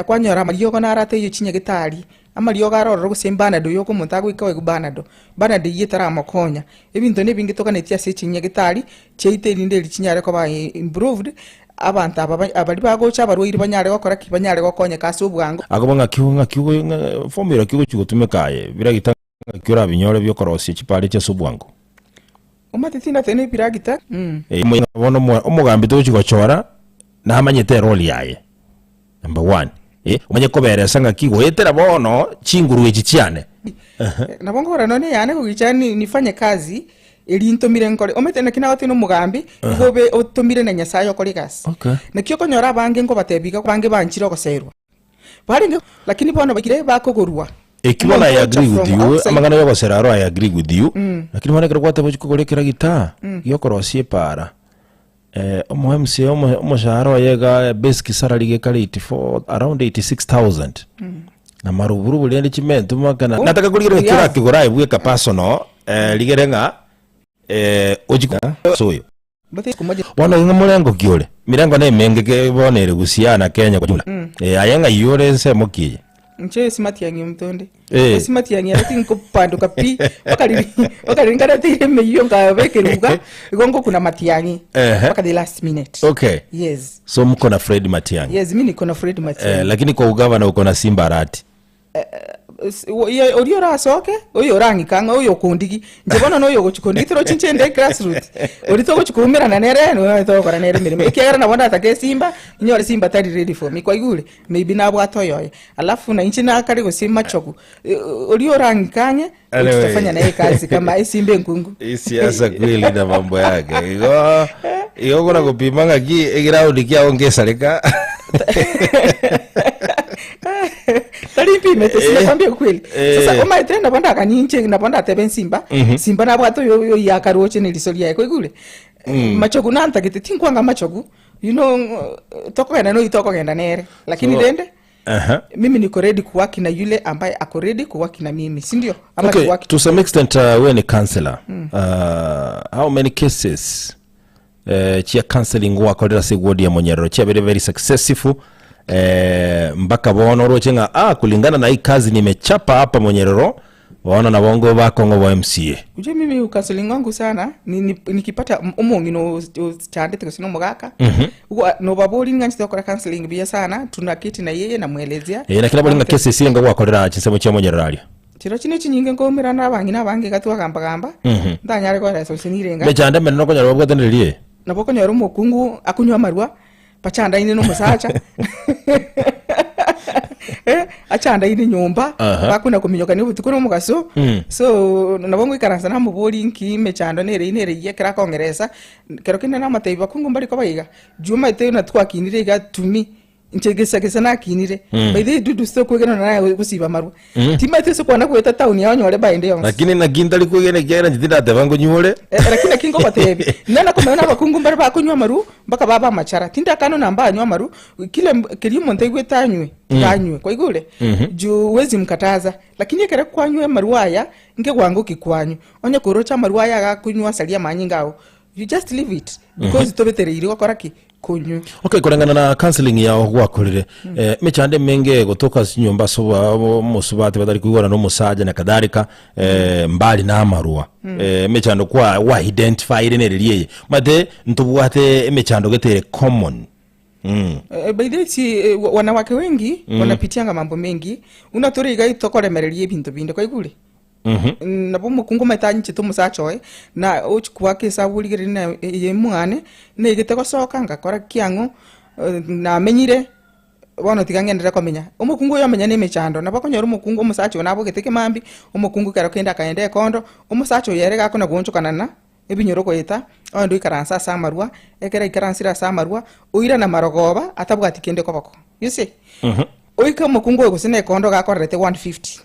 Kwanyora amariogo naro ataiyo chinyagetari, amariogo aro ororo gose embanado yoka omonto agoika oegwe banado, banado eyio etaramokonya. Ebinto na ebinge toganetie ase chinyagetari chiaito erinde eri chinyare koba improved, abanto aba ba baria bagocha abarwaire banyare gokora ki? Banyare gokonyeka ase obwango. Akoba ng'aki ng'aki ng'a formula ki ogochia gotumeka aye biragita ng'aki orabinyore biokorosia chipara echi ase obwango. Omanyete tindate na ebiragita. Eh, bono omogambi togochia gochora namanyete erole yaye. Number one, eh, omanye koberesa ng'aki goetera bono chinguru echi chiane. Nabo nkogora nonye eyane gogicha ni nifanye kazi eri ntomire nkore. Omanyete naki nagotebia na omogambi, igo obe otomire na Nyasaye okore egasi. Okay. Naki okonyora abange nkobatebia iga abange banchire ogoserwa. Barenge lakini bono baikire bakogorwa. Eki bono I Omonto agree ocha with from you, outside. amang'ana ya ogosera aro I agree with you, lakini bono ekero gwateba ochie kogora ekeragita giokorosia epaara, omo MCA omo omoshahara oye iga basic salary gekare 84 around 86000 na maruburubu rende chimentu makana Oh, nataka korigereria we ekero have. akigora aye bweka personal rigere ng'a ochie ase oyo. Bono ing'o morengo ki ore? Mirengo nemenge ke bono ere Gusii na Kenya kwa jumla. Eh, aye ng'ai ore ensemo ki eye? Inche ase matiang'i omonto onde. Eh. Ase matiang'i ere tinkopanduka pi, mpaka riri mpaka riri nkareteire emeyio nkabeka eruga, igo ngokuna matiang'i Ehe. mpaka the last minute. Okay. Yes. So mko na Fred Matiang'i. Yes, mi niko na Fred Matiang'i. Eh, lakini kwa ugavana uko na Simba Arati. Oye oria orasoke, oyo orang'ike ang'e, oyo okondigi, inche bono noyo ogochi kondigi torochi inche inde grassroots, oria togochi koumerana nere noyo togokora nere emeremo, ekiagera nabo ndatake esimba, inyore simba tari ready for me, kwaigure? Maybe nabwate oyoye. Alafu na inche nakare gose machogu, oria orang'ike ang'e, Anyway. tutafanya naye kazi kama esimba enkungu. Hii siasa kweli na mambo yake igo igo kona kupima ng'aki eground kiao ngesareka tari mpimete Eh. sinakwambia ukweli Eh. sasa omaete nabo ndakanyinche nabo ndatebe nsimba simba nabwate oyo oyo yakaroche na eriso riaye kwaigure machogu nantagete tinkwanga machogu you know tokogenda noyo tokogenda nere lakini So- rende Aha. mimi niko ready kuwaki na yule ambaye ako ready kuwaki na mimi si ndio ama Okay, tuwaki to some extent uh, we ni counselor uh, how many cases eh, chia counseling wakorera ase ward ya monyerero chiabere very successful eh, mpaka bono oroche ng'a ah, kulingana na hii kazi nimechapa hapa monyerero bono nabo ngo bakong'o bo mca ujue mimi ukaseling wangu sana ni, ni, nikipata m- omong'ina ochandete gose nomogaka mm nobabori ng'anchete gokora counseling buya sana tunaketi na yeye namwelezea Eh, lakini abori ng'a kesi esinga gwakorera chinsemo chia monyerero aria Chiro chine chinyinge nkoumerana abang'ina abange iga twagambagamba, ntanyare koeresa gose nirenga. Emechando emenene okonyora babwatanire Nabo okonyora omokungu akonywa amarwa, bachandaine na omosacha, eh, achandaine nyomba, Aha. bakona kominyokania obotuko na omogaso, Mm. so nabo ngoikaransa namoboria nki emechando nere eyio nere eyio ekero akongeresa, kero kende namotebia bakungu mbari koba iga, juu omanyete buna twakinire iga to me. Inche gesa gesa nakinire. By the way Dudu sitokwegena nonya naye gosiba amarwa. Timanyeti ase kwana goeta town yao onyore baende yonsi. Lakini naki ntari kwegena ekiagera inche tindateba ngonywa ore. Eh, lakini naki ngogotebia, nana komanya buna abakungu mbare bakonywa amaru mpaka baba amachara. Tindakana na mbanywa amaru, kile keria omonto aigwete anywe, tiga anywe. Kwaigure? Juu huwezi mkataza. Lakini ekero kwanywa amarwa aya, nkewango ki kwanywa. Onye koroche amarwa aya agakonywa asaria amanyinga ao, you just leave it because tobetereiri gokora ki? Konywa. Okay, koreng'ana na counseling yao gwakorire eh, emechando emenge egotoka ase chinyomba ase oba- omosubati batari koigwana na omosacha na kadhalika eh, mbali na amarwa eh, emechando kwa wa identifyire nereri eye omanyete ntobwate emechando gete ere common mm. Eh, by the way, si eh, wa- wanawake wengi wanapitianga mambo mengi una tore iga tokoremereria ebinto binde kwaigure Nabo omokungu omanyete anchete omosacha oye, na ochia koaka esabu origereria na eye mwane, naigete gosoka ngakora ki ang'o, namenyire, bono tiga ng'enderere komenya. Omokungu oyo omenya na emechando, nabo okonyora omokungu omosacha oyo nabogete ekemambia, omokungu ekero kende akaenda ekondo, omosacha oyo ere gakona goonchokana na ebinyoro goeta, ogende oikaranse ase amarwa, ekero aikaransire ase amarwa, oirana marogoba atabwati kende koboko, you see? Oike omokungu oyo gose na ekondo gakorerete 150.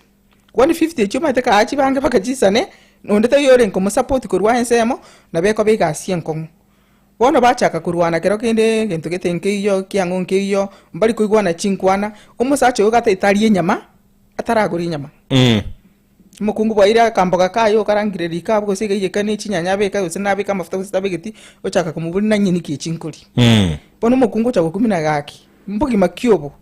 150 echio omanyete kaa chibange mpaka chisane, na onde taiyo orenge komosupport korwa ensemo, nabo ekoba egasi enkong'u. Bono bachaka korwana kero kende egento gete nkeiyo, kiang'o nkeiyo, mbari koigwana chinkwana, omosacha oyo gatagete arie enyama, ataragora enyama. Omokungu bwaire akamboga kaye okarangire riko abwo gose iga aiyeka ne chinyanya abeke gose nabeke amafuta gose tabegeti, ochaka komoboria nanye niki echi nkoria. Bono omokungu ocha gokumina gaki, mbogima ki obo?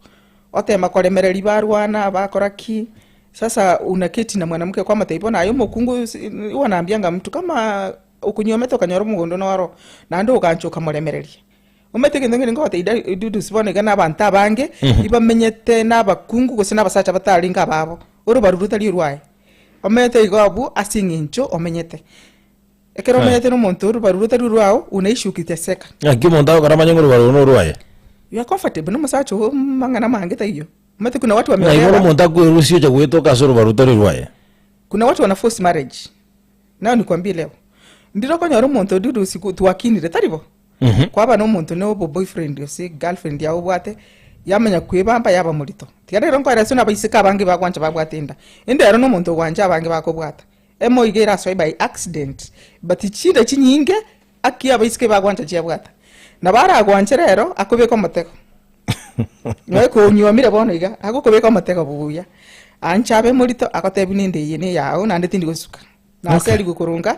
Otema koremereria barwana, bakora ki? Sasa unaketi na mwanamke kwamotebia bono aye omokungu si wanaambianga mtu kama okonyiomete okanyora omogondo noro, naende ogancha okamoremereria. Omanyete egento nkere nkogotebia da Dudusi bono iga na abanto abange, ibamenyete na abakungu gose na abasacha batarenge ababo, orobaru rotari orwaye. Omenyete igo abwo ase eng'encho omenyete. Ekero omenyete na omonto orobaru rotari orwao, unaishi ukiteseka. Naki omonto agokora amanye ng'a orobaru oro norwaye? You are comfortable na omosacha oo mang'ana amange taiyo. Omanyete kuna watu Ng'ai bono wameolewa. omonto akwerusia ocha goetoka ase orobaru rotari orwaye? Kuna watu wana force marriage. Nao nikwambie leo. Ndire okonyora omonto dudu usiku twakinire tari bo? Kwaba na omonto na obo boyfriend gose girlfriend yao obwate, yamanya kwebamba yaba morito. Tiga rero nkoerese buna abaiseke abange bagwancha babwate enda. Enda ero na omonto ogwancha abange bakobwata. Emo iga erasoe by accident, but chinda chinyinge aki abaiseke bagwancha chiabwata. Nabo aragwanche rero akobeke omotego. Noe konyuomire bono iga, agokobeka omotego buya, anche abe morito agotebi buna enda eye neyao naende tindi gosuka. Naserigwe korwa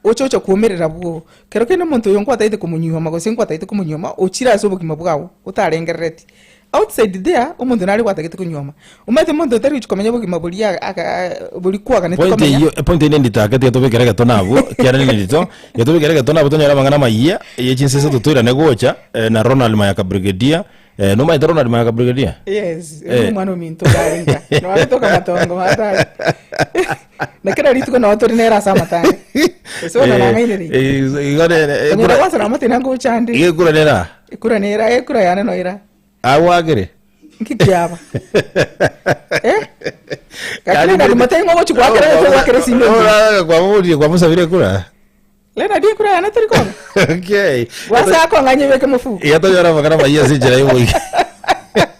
oche ocha kwomerera bwoo. Kero kende omonto oyo nkwatagete komonyuoma gose nkwatagete komonyuoma ochire ase obogima bwao otarengerereti. Outside there omonto nare gwatagete konyuoma. Omanyete omonto otari gochia komenya obogima boria aka boria kwaganete Point komenya. eyio point eyio nendito ake tiga tobekere egetone abwo ekiagera nendito, tiga tobekere egetone abwo tonyore amang'ana amayia ye chinsese totoirane gocha na Ronald Mayaka Brigadier, nomanyete Ronald Mayaka Brigadier? Yes, Eh. omwana ominto orare nka. Nabo toka matongo matari. Na kera rituko nabo tori nere ase amatanga. Ase bono nang'ainereire. Eh, igo nere, Onyora ekura- gwansa namotebia ngocha ande. iga ekura nera Ekura nera, ekura yane noira. agwakire Nki kiaba? Eh? Lakini nari motebia ng'a ogochi goakera ase goakera esimi engiya. Kwamoborie kwamosabirie ekura Leonard ekura yane tori koba. Okay. Gwase akong'anya ebeke mofuko. Iga tonyora amang'ana amaya ase enchera y'oboike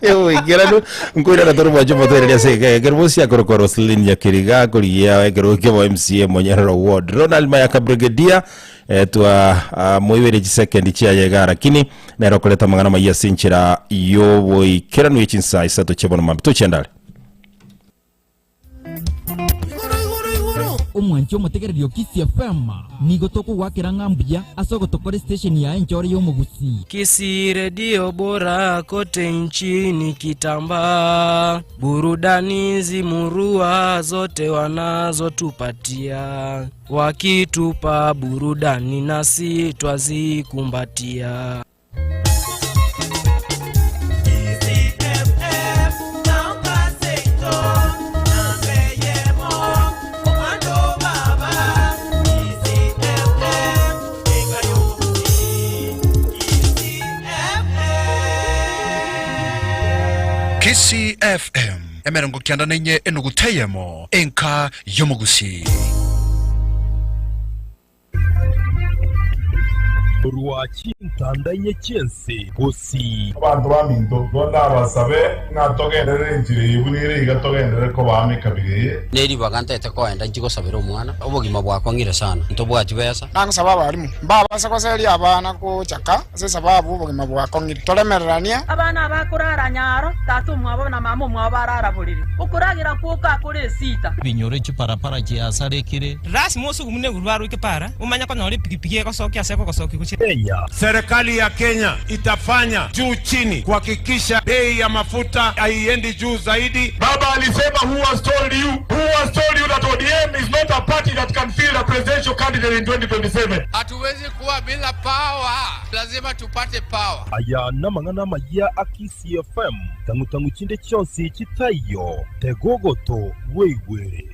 y'oboikeranu nkoirana tore mwanche omotoereria ase eke ekero bosi akorokwa Roselyn Nyakeriga akorigia ekero kiabo MCA Monyerero Ward Ronald Mayaka Brigadier eh, twa ah, moibeire chisekendi chiaye iga lakini nere okoreta amang'ana amaya ase enchera y'oboikeranu ye chinsaa isato chia bono mambia tochiendare. Omwanchi omotegereri o Kisii FM, nigo tokogoakera ng'a mbuya ase ogotokora estation yaye enchore y'omogusii. Kisii redio bora kote nchini kitambaa, burudani zimurua zote wanazotupatia, wakitupa burudani nasi twazikumbatia. Kisii FM emerongo kianda na inye enuguta eyemo enka y'omogusii. Korwa chintanda inye chi'ense gose. Abanto baminto, igo ndabasabe ng'a togenderere enchera eye buna ere iga togenderere koba amo ekabira eye. Neribaga ntaete koenda inche gosabera omwana, obogima bwakong'ire sana, ntobwati besa. Nagosaba abalimu mbabase goseria abana gochaka ase esababu obogima bwakong'ire. Toremereranie. Abana abakorara nyaro, tata omwabo na mama omwabo barara borere, okoragera gwoka akore esita. Ebinyoro chiparapara chiasarekire. Lasima osugumune igoro aroike para, omanye konyora epigipigi egosokia ase ekogosokia gochia. Kenya. Serikali ya Kenya itafanya juu chini kuhakikisha bei ya mafuta haiendi juu zaidi. Baba alisema who has told you? Who has told you that ODM is not a party that can field a presidential candidate in 2027? Hatuwezi kuwa bila power, lazima tupate power. Aya namang'ana amayia a Kisii FM, tang'u-tang'u chinde chionsi chitaiyo, tega ogoto bweigwere.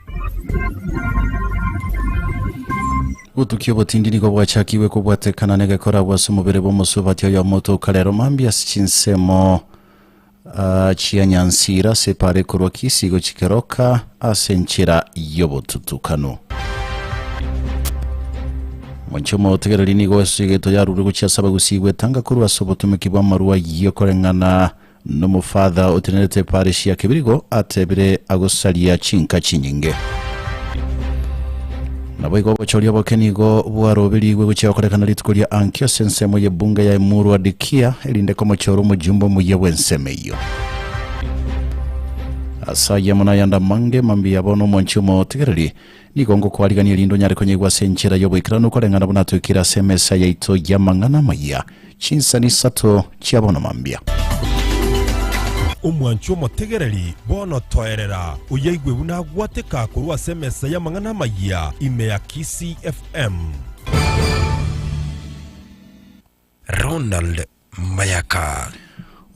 Obotuki obotindi nigo bwachakigwe kobwatekana negekora bwase omobere bw'omosubati oyomo otoka rero mambia ase chinsemo ah, chia Nyansira ase epara ekorwa Kisii gochia Keroka ase enchera y'obotutukanu. Omonche omotegereri nigo esegeto yarure gochia ase abagusii gwetanga korwa ase obotumeki bw'amarwa ayio koreng'ana Nomofather otenerete eparish ya Kebirigo atebire agosaria chinka chinyinge. Naboigo obochori oboke nigo bwaroberigwe gochia gokorekana rituko ria ankio ase ensemo y'ebunge ya Emurua Dikia erinde komochora omojumbe omuya bw'ensemo eyio. Ase ayio amo nayande amange mambia bono omonchi omotegereri nigo ngokwarigania erinde onyare konyaigwa ase enchera y'oboikeranu koreng'ana buna toikire ase emesa yaito y'amang'ana amaya Chinsani isato chia bono mambia. Omwanchi omotegereri, bono toerera, oyaigwe buna agwateka korwa ase emesa y'amang'ana amayia ime ya Kisii FM. Ronald Mayaka.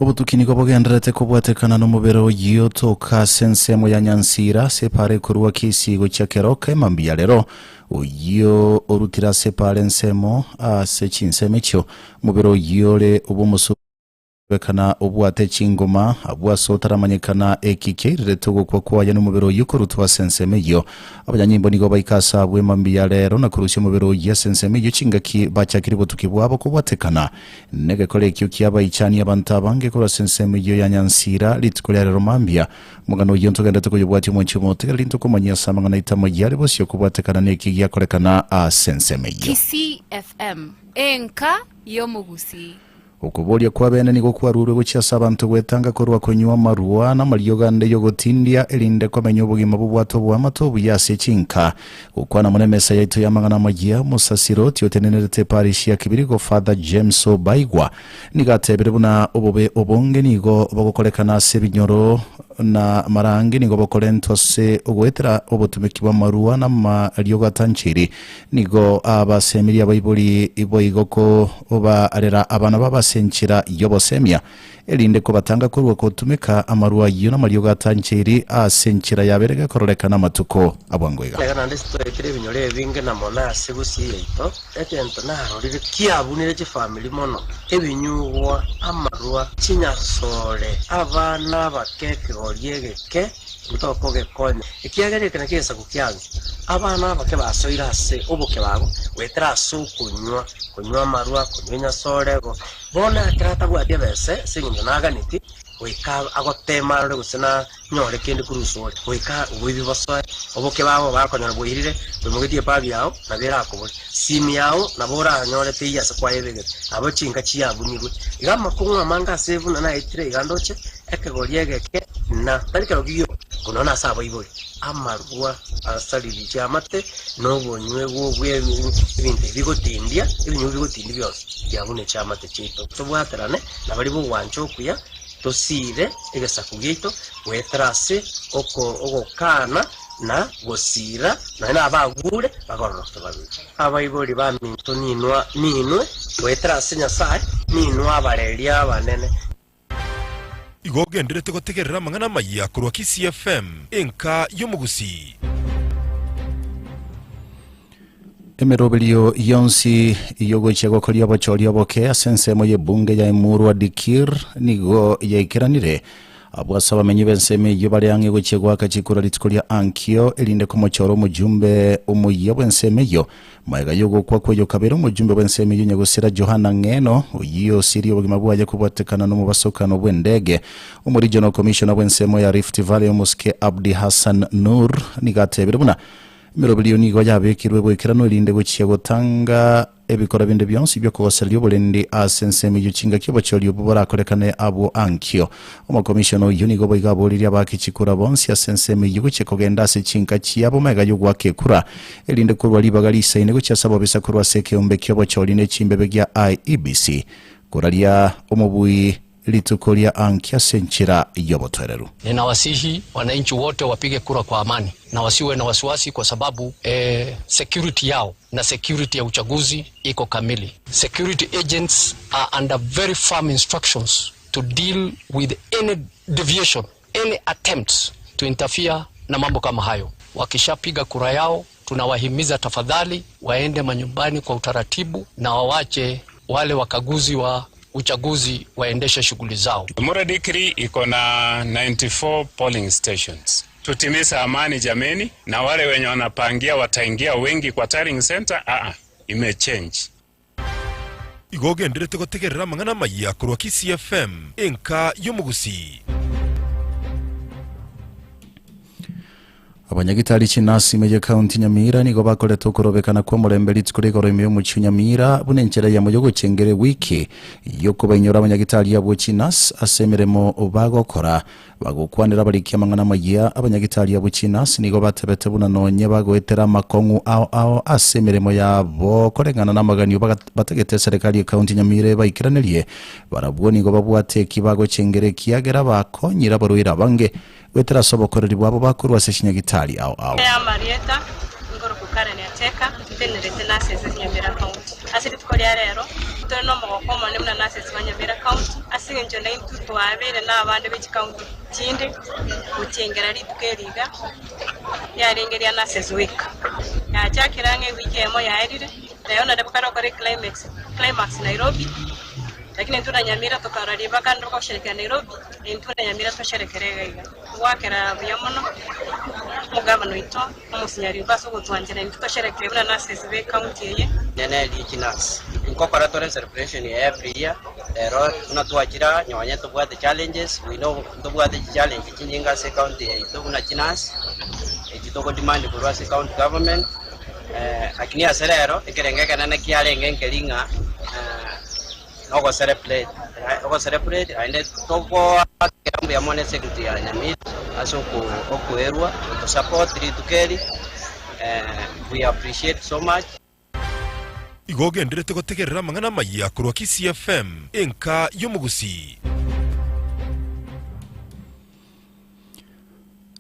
Obotuki nigo bogendererete kobwatekana nomobere oyio toka ase ensemo ya Nyansira ase epaara ekorwa Kisii gochia Keroka emambia rero. Oyio orutire ase epaara ensemo ase chinsemo echio, omobere oyio ore obw'omosubaati. Bekana obwate chingoma, abwo ase otaramanyekana eki kiairerete ogokwa kwaye nomobere oyio korutwa ase ensemo eyio. Abanyanyimbo nigo baika ase abwo emambia ya rero na korusia omobere oyio ase ensemo eyio chingaki bachakire obotuki bwabo kobwatekana negekora ekio kiabaichania abanto abange korwa ase ensemo eyio ya Nyansira rituko ria rero mambia. Omogano oyio ntogenderete koyobwatia omochie omotegereri ntokomanyia ase amang'ana aito amayia are bosio kobwatekana neki giakorekana ase ensemo eyio. Kisii FM, enka y'omogusii. Okoboria kw'abeene nigo kwarurwe gochia ase abanto gwetanga korwa konywa amarua na amariogo ande y'ogotindia, erinde komenya obogima bobwate oboamate obuya ase chinka. Gokwana mono emesa yaito y'amang'ana amayia, omosasiroti otenenerete eparish ya Kibirigo Father James Obaigwa nigo atebire buna obobe obonge nigo bogokorekana ase ebinyoro na amarangi nigo bokorentwa ase ogoetera obotumeki bw'amarua na amariogo atanchiri. Nigo abasemirie abaibori boigo kobarera abana babo ase enchera y'obosemia, erinde kobatanga korwa gotumeka amarwa ayio namariogo atancheiri ase enchera yabeire gekororekana amatuko a bwango iga. Nigo naende sitoekire ebinyoro ebinge na mono ase gusii yaito, egento narorire kiabunire chifamiri mono, ebinyugwa, amarwa, chinyasore, abana abake ekegori egeke, ntokogekonya, ekiagera eke nakio egesaku kiange. Abana abake basoire ase oboke babo goetera ase okonywa, konywa amarwa, konywa enyasore, bono ekero atabwati ebese ase eng'encho naganeti, goika agotema arore gose nanyore kende korwa asore, goika oboibi bosoe, oboke babo bakonyora bwairire, oimogetie ebag yao, nabo erakobore, simu yao nabo oranyore teiyo ase kwayebegete, nabo chinka chiabunirwe. Iga amakong'u amange ase buna naetire iga ndoche, ekegori egeke, na tari kerogi gioka, korwa nonye nase abaibori. Amarwa asaririe chiamate, na obonywegwa bw'ebinto ebi bigotindia, ebinyugwa bigotindia bionsi biabune chiamate chiaito. Tobwaterane na baria b'ogwancha okuya, tosiire egesaku giaito goetera ase ogokana na gosiira, nonya nabagure bagororoke babere. Abaibori baminto ninwe, goetera ase Nyasae, ninwe abareria abanene. Igo ogenderete gotegerera amang'ana amayia korwa Kisii FM, enka y'omogusii. Emeroberio yonsi y'ogochia gokoria obochori oboke ase ensemo y'ebunge ya Emurwa Dikirr nigo yaikeranire. Abwo ase abamenyi b'ensemo eyio bare ang'e gochia goaka chikura rituko ria ankio, erinde komochora omojumbe omoyia bw'ensemo eyio. Magega y'ogokwa kw'oyokabere omojumbe bw'ensemo eyio nyagosira Johana Ng'eno, oyio osirie obogima bwaye kobwatekana nomobasokano bw'endege. Omoregional Commissioner bw'ensemo ya Rift Valley omosike Abdi Hassan Nur nigo atebire buna emeroberio nigo yabekirwe goikeranu erinde gochia gotanga ebikora binde bionsi bi'okogosereria oborendi ase ensemo eyio chingaki obochori obwo borakorekane abwo ankio. Omokomishona oyio nigo boigo aboririe abaaki chikura bonsi ase ensemo eyio gochia kogenda ase chinka chiabo magega y'ogoaka ekura, erinde korua ribaga risaine gochia ase abobisa korwa ase ekeombe ki'obochori ne chimbebe gia IEBC, koraria omobui rituko ria ankio ase enchera y'obotoereru. Ninawasihi wananchi wote wapige kura kwa amani na wasiwe na wasiwasi kwa sababu security yao na security ya uchaguzi iko kamili. Security agents are under very firm instructions to deal with any deviation, any attempts to interfere na mambo kama hayo. Wakishapiga kura yao, tunawahimiza tafadhali waende manyumbani kwa utaratibu na wawache wale wakaguzi wa uchaguzi waendeshe shughuli zao. Emurua Dikirr iko na 94 polling stations. Tutimize amani jameni, na wale wenye wanapangia wataingia wengi kwa tallying center, imechange. Igo ogenderete gotegerera amang'ana amayia korwa Kisii FM, enka y'omogusii. Abanyagitari chinasi ime y'Ekaunti Nyamira nigo bakorete okorobekana kw'omorembe rituko ria igoro ime y'omochie o Nyamira buna enchera eyemo y'ogochengera ewiki y'okobainyora abanyagitari abwo chinasi ase emeremo bagokora. Bagokwanera abariki amang'ana amayia, abanyagitari abwo chinasi nigo batebete buna nonye bagoetera amakong'u ao ao ase emeremo yabo koreng'ana namaganio batagete eserekari y'Ekaunti Nyamira ebaikeranerie, barabwo nigo babwate eki bagochengera ekiagera bakonyire abarwaire abange Goetera ase obokoreri bwabo bakorwa ase chinyagitari ao ao. Amarieta, Nkorokwa Karen Ateka, ntenerete Nurses ase Nyamira County. Ase rituko ria rero, ntore nomogoko omonene buna Nurses ba Nyamira County ase eng'encho naintwe twabeire nabande be chicounty chinde gochengera rituko eri iga riarenge ria Nurses Week. Yachakire ang'e ewiki eyemo yaerire, rero naende bokare gokora eclimax climax Nairobi. Lakini intwe na Nyamira tokarora ribaga ande gosherekera Nairobi, intwe na Nyamira tosherekere iga iga. Goakera buya mono omogavana oito omosinyaribo ase ogotwanchera intwe tosherekere buna nurses be county eye. Nene Leach Nurse. Nkokora tore celebration eye every year, rero buna twachire aa nonye tobwate challenges, we know ntobwate chichallenge chinyinge ase ecounty yaito buna chinurse, echi togo demand korwa ase county government, lakini ase rero ekerengo ekenene kiarenge nkeri ng'a nogo celebrate, ogo celebrate naende togoakera mbuya mono esecurity ya Nyamira ase okoerwa goto support rituko eri, we appreciate so much. Igo ogenderete gotegerera amang'ana amayia korwa Kisii FM, enka y'omogusii.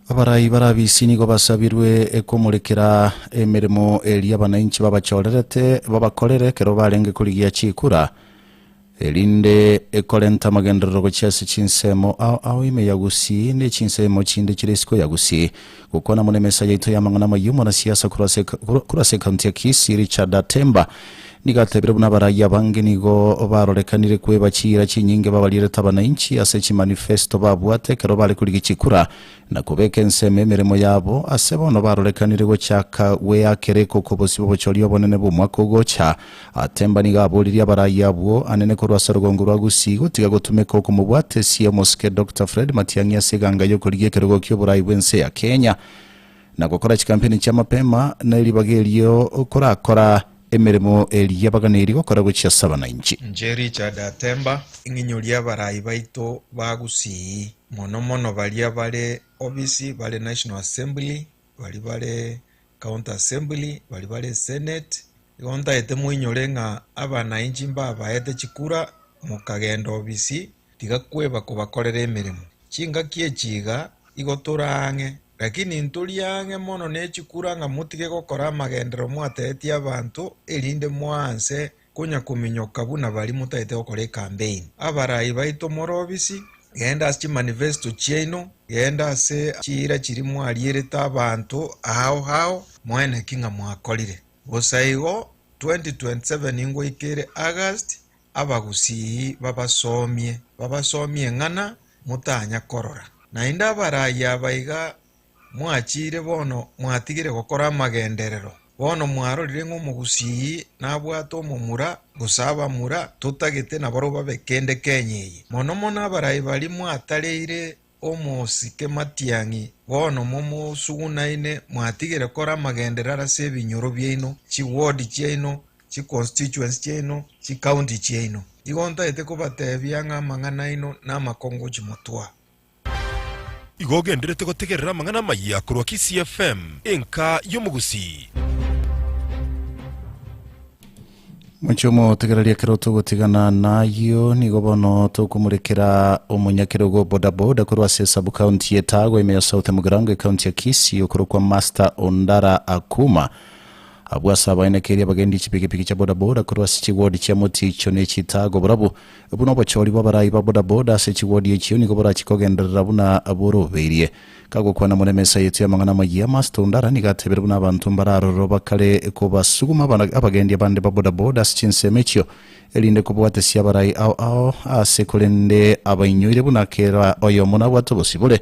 Abarai barabisi nigo basabirwe komorekera emeremo eria abanainchi babachorerete babakorere ekero barenge korigia chikura, erinde ekorenta amagenderero gochia ase chinsemo ao ao ime ya Gusii ne chinsemo chinde chire isiko ya Gusii. Gokwana mono emesa yaito y'amang'ana amayio omwanasiasa korwa ase korwa ase ekaunti ya Kisii Richard Atemba nigo atebire buna abarai abange nigo barorekanire kweba chiira chinyinge babarierete abanainchi ase chimanifesto babwate ekero bare korigia chikura na kobeka ensemo emeremo yabo ase bono barorekanire gochaka gweakera ekoko bosio bw'obochori obonene bw'omwaka ogocha. Atemba nigo aboririe abarai abwo anene korwa ase orogongo rwa Gusii gotiga gotumeka okomobwatesia omosike Doctor Fred Matiang'i ase eganga y'okorigia ekerogo ki'oborai bw'ense ya Kenya na gokora chikampeni chia mapema na eribaga erio korakora emeremo eria baganeiri gokora gochia ase abanainchi. Inche Richard Atemba, ing'inyorie abarai baito ba Gusii, mono mono baria bare obisi bare National Assembly, baria bare County Assembly, baria bare Senate, igo ntaete moinyore ng'a abanainchi mbabaete chikura mokagenda obisi, tiga kweba kobakorera emeremo. Chingaki echi iga, igo tore ang'e, lakini ntori ang'e mono ne chikura ng'a motige gokora amagenderero mwateetie abanto, erinde mwanse konya kominyoka buna baria motaete gokora ekampeini. Abarai baito more obisi, genda ase chimanifesto chiaino, genda ase chiira chiria mwarierete abanto ao ao, moeneki ng'a mwakorire. Bosa igo 2027 ngoika ere August, abagusii babasomie, babasomie eng'ana motanya korora. Naende abarai aba iga mwachiire bono mwatigire gokora amagenderero. Bono mwarorire ng'a omogusii nabwate omomura gose abamura totagete nabarobwo babe kende Kenya eye. Mono mono abarai baria mwatareire omosike Matiang'i bono momosugunaine mwatigire kora amagenderero ase ebinyoro biaino, chiward chiaino, chiconstituency chiaino, chicounty chiaino. Igo ntaete kobatebia ng'a amang'ana aino namakongu chimotwa. Igo ogenderete gotegerera amang'ana amayia korwa Kisii FM, enka y'omogusii. Mochie omotegereria ekero togotigana nayio nigo bono tokomorekera omonyakerogo bodaboda korwa ase sub county ya Etago ime ya South Mugirango ecounty ya Kisii okorokwa Master Ondara Akuma. Abwo ase abaenekeria abagendi chipikipiki chia bodaboda korwa ase chiward chia Moticho ne Chitago barabwo buna obochori bw'abarai ba bodaboda ase chiward echio nigo borachi kogenderera buna borobeirie. Kagokwana more emesa yaito y'amang'ana amayia, Master Ondara nigo atebire buna abanto mbararoro bakare kobasuguma abagendi abande ba bodaboda ase chinsemo echio erinde kobwatesia abarai ao ao ase korende abainyoire buna kera oyomo nabwate obosibore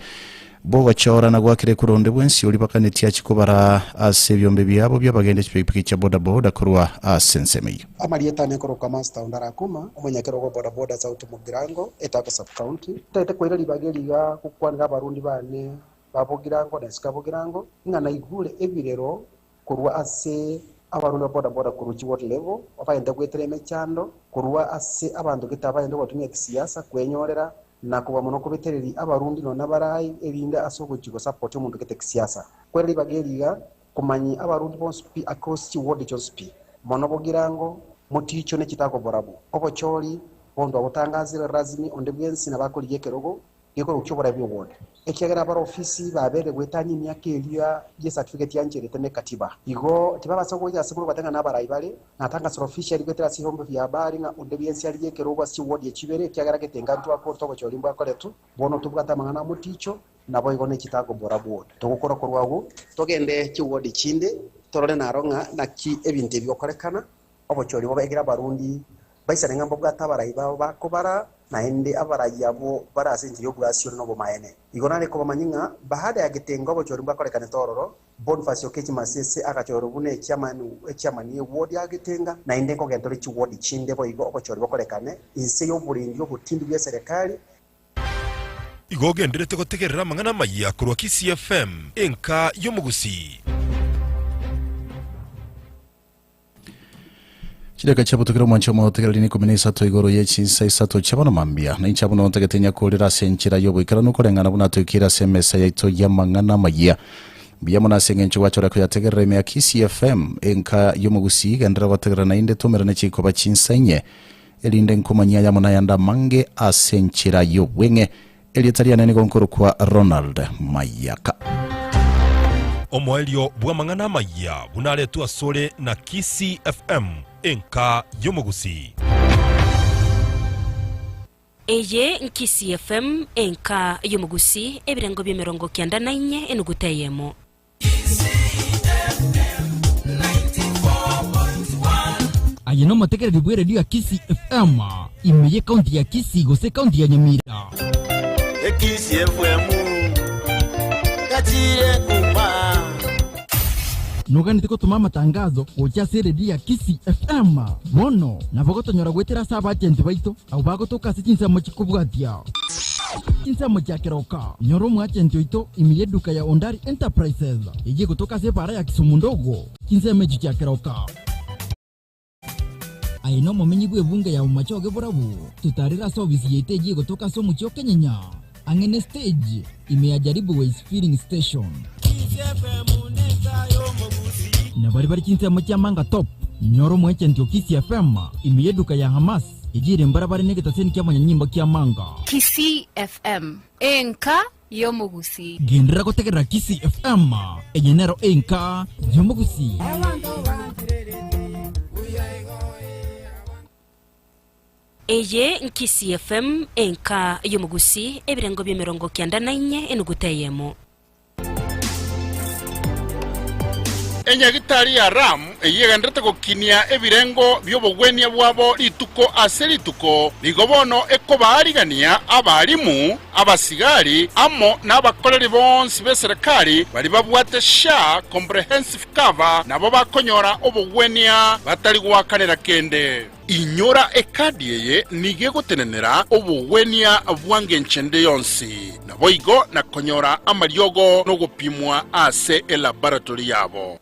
bw'ogochora na gwakera ekura onde bwensi oria bakanetie achie kobara ase ebiombe biabo bi'abagendi chipikipiki chia bodaboda korwa ase ensemo eyio. Amarieta ane nkorokwa Master Ondara Akuma, omonyakerogo o bodaboda South Mugirango, Etago Sub-County. Ntaete koira ribaga eri iga gokwanera abarundi bane ba Bogirango na isiko ya Bogirango, ng'a naigure ebirero korwa ase abarundi ba bodaboda korwa chiward level, babaente goetera emechando, korwa ase abanto gete abaente gotumia kisiasa kwenyorera na kobua mono kobetereria abarundi nonya nabarai erinde ase ogochia gosupport omonto gete kisiasa. Koira ribaga eri iga komanyia abarundi bonsi pi across chiward chionsi pi, mono Bogirango, Moticho ne chitago borabu. Obochori bondo agotangazire rasmi onde bwensi nabo akorigia ekerogo gekorokwa ki'oborai bw'eward, ekiagera abare ofisi baberire goetania emiaka eria ye certificate yancherete ne katiba. Igo tibabasa gocha ase buna batang'ana abarai bare, natangasire officially goetera ase ebiombe bia habari ng'a onde bwensi arigie ekerogo ase chiward echibere ekiagera getenga ntwakorete obochori mbwakoretwe, bono tobwate amang'ana a Moticho naboigo ne chitago borabwo. Togokora korwa agwo, togende chiward chinde torore naro ng'a naki ebinto ebi bigokorekana, obochori bobe ekero abarundi. Baisane ng'a mbabwate abarai babo bakobara, naende abarai abwo bare ase enchera y'obwasiore na obomaene. Igo nare kobamanyia ng'a baada ya getengo obochori mbwakorekanete ororo, Boniface Okechi Masese agachorwa buna echiamani y'ewodi ya Getenga, naende nkogenda ore chiwodi chinde boigo obochori bokorekane inse y'oborendi obotindi bw'eserekari. Igo ogenderete gotegerera amang'ana amayia korwa Kisii FM, enka y'omogusii. Chidaka chiabutukire omwancho omotegereri ni ikomi na isato igoro ye chinsa isato chia bono mambia. Na inche abwo nontagete nyakorere ase enchera y'oboikeranu koreng'ana buna toikeire ase emesa yaito y'amang'ana amayia. Mbuya mono ase eng'encho gwachora koyategerera ime ya Kisii FM, enka y'omogusii, genderera gotegerera naende tomerane chikoba chinsa inye, erinde nkomanyie ayamo nayande amange ase enchera y'obweng'e. Erieta riane nigo nkorokwa Ronald Mayaka. Omoerio bw'amang'ana amayia buna aretwe asore na Kisii FM, enka y'omogusii. Eye n'Kisii FM, enka y'omogusii, ebirengo bi'emerongo kianda na inye enuguta eyemo. Aye nomotegereri bw'eredio ya Kisii FM, ime y'ekaunti ya Kisii gose ekaunti ya Nyamira. Ekisii FM gachire kuma. Noganeti gotoma amatangazo gocha ase eredio ya Kisii FM? Bono nabo gotonyora goetera ase abachenti baito abwo bagotoka ase chinsemo chikobwatia. Chinsemo chia keroka, nyora omwachenti oito ime y'eduka ya Ondari Enterprises, eyio egotoka ase ebaara ya Kisumu ndogo, chinsemo echio chia keroka. Aye nomomenyi bw'ebunge ya Bomachoge Borabu, totarere ase ofisi yaito eyio egotoka ase omochie o Kenyenya, ang'e ne stage, ime ya Jaribu Ways Filling Station. Na baria bare chinsemo chia Manga Top, nyora omwechenti o Kisii FM ime y'eduka ya Hamas, Eyio ere mbarabare negetaseni ki'amanyanyimbo ki'amanga. Kisii FM, enka y'omogusii. Genderera gotegerera Kisii FM, eye nero enka y'omogusii. Eye n'Kisii FM, enka y'omogusii, ebirengo bi'emerongo kianda na inye enuguta eyemo. Enyagitari ya Ram eyio egendererete gokinia ebirengo bi'obogwenia bwabo rituko ase rituko, nigo bono ekobaarigania abalimu, abasigari, amo nabakoreri bonsi b'eserekari baria babwate SHA Comprehensive Cover nabo bakonyora obogwenia batari goakanera kende. Inyora ekadi eye nigo egotenenera obogwenia bwa ngencho ende yonsi, naboigo na konyora amariogo nogopimwa ase elaboratory yabo.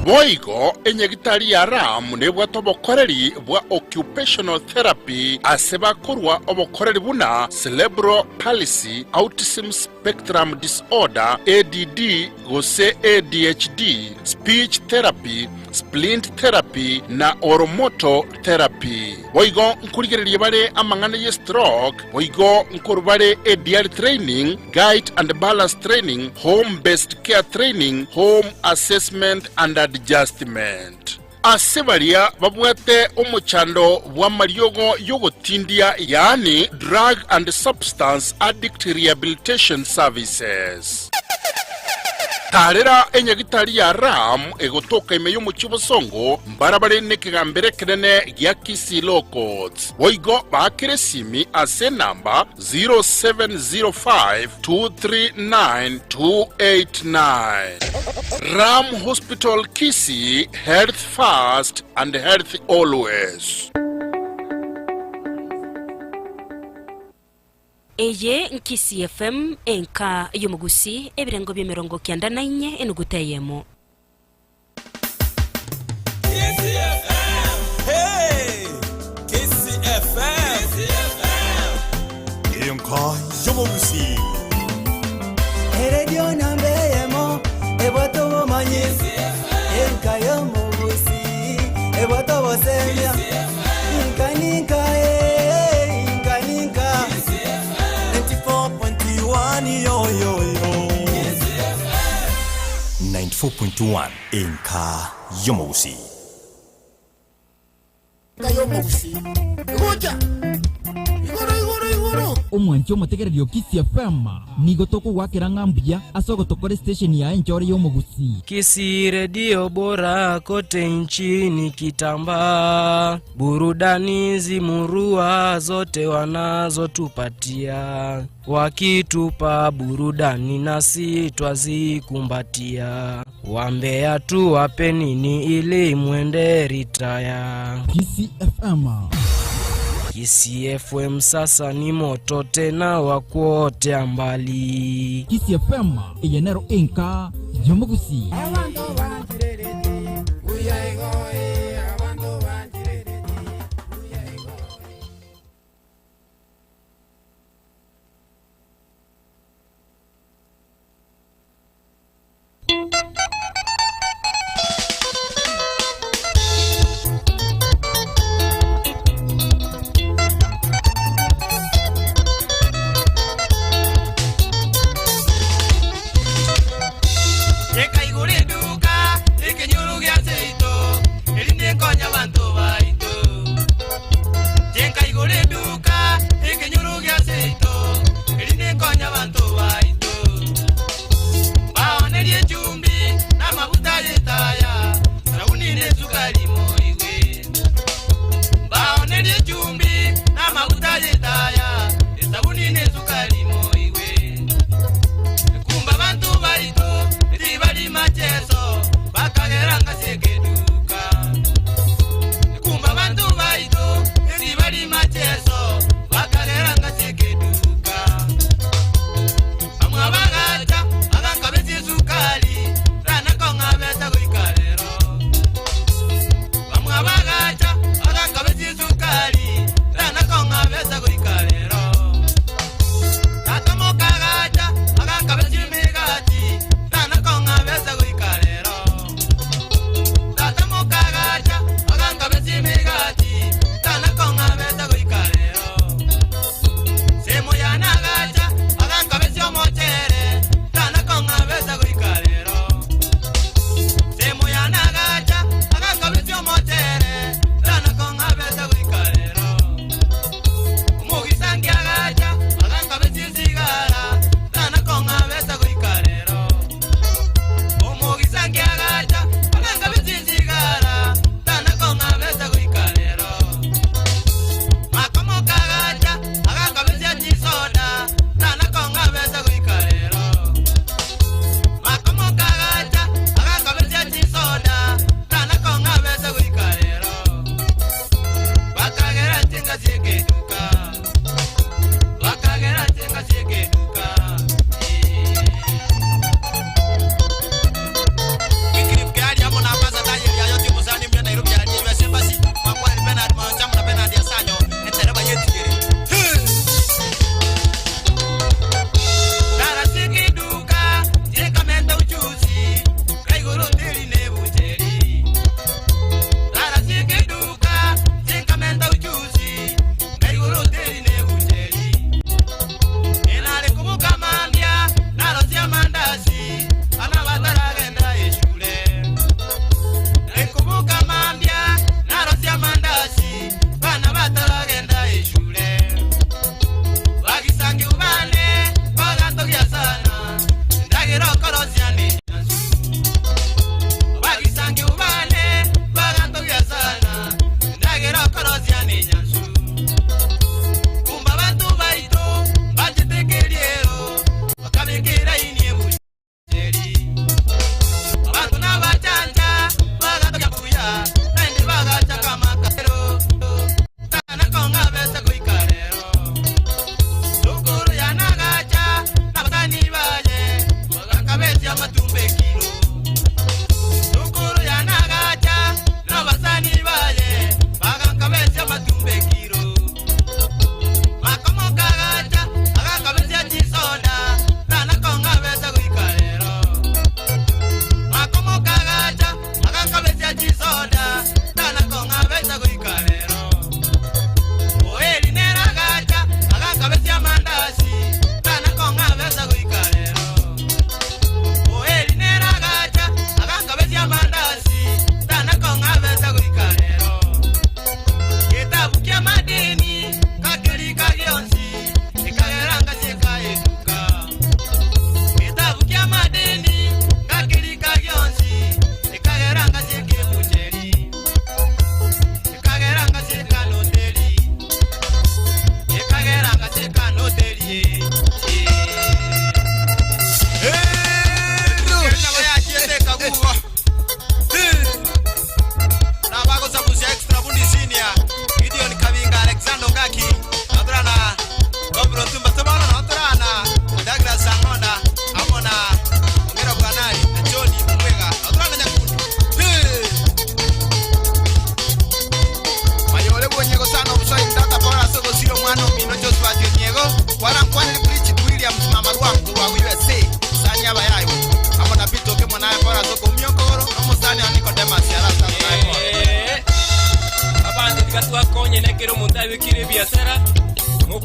Boigo enyagitari ya Ram nebwate obokoreri bwa occupational therapy ase bakorwa obokoreri buna cerebral palsy, autism spectrum disorder, ADD, gose ADHD, speech therapy, splint therapy, na oromotor therapy. Boigo nkorigereria bare amang'ana ye stroke, boigo nkorwa bare ADL training, gait and balance training, home based care training, home assessment and adjustment. Ase baria babwate omochando bw'amariogo y'ogotindia yaani drug and substance addict rehabilitation services. Taarera enyagitari ya Ram egotoka ime y'omochie obosongo mbarabare nekegambero ekenene gia Kisii Law Courts. Boigo baakere esimi ase enamba 0705 239 289. Ram Hospital Kisii, Health First and Health Always. Eye n'Kisii FM, enka y'omogusii, ebirengo bi'emerongo kianda na inye enuguta eyemo. Enka y'omogusii. Eredio namba eyemo ebwate obomanyi enka y'omogusii ebwate obosemia inka ninka eh, inka ninka 94.1 yoyoyo 94.1 Enka y'omogusii. Omwanchi omotegereri o Kisii FM, nigo tokogoakera ng'a mbuya ase ogotokora estation yaye enchore y'omogusii. Kisii redio bora kote nchini kitambaa, burudani zimurua zote wanazotupatia, wakitupa burudani nasi twazikumbatia, wambea tuwape nini ili mwende ritaya. Kisii FM. Kisii FM sasa ni moto tena wa kuotea mbali. Kisii FM eye nero enka y'omogusii. Ekaigura eduka ekenyoro gia seito.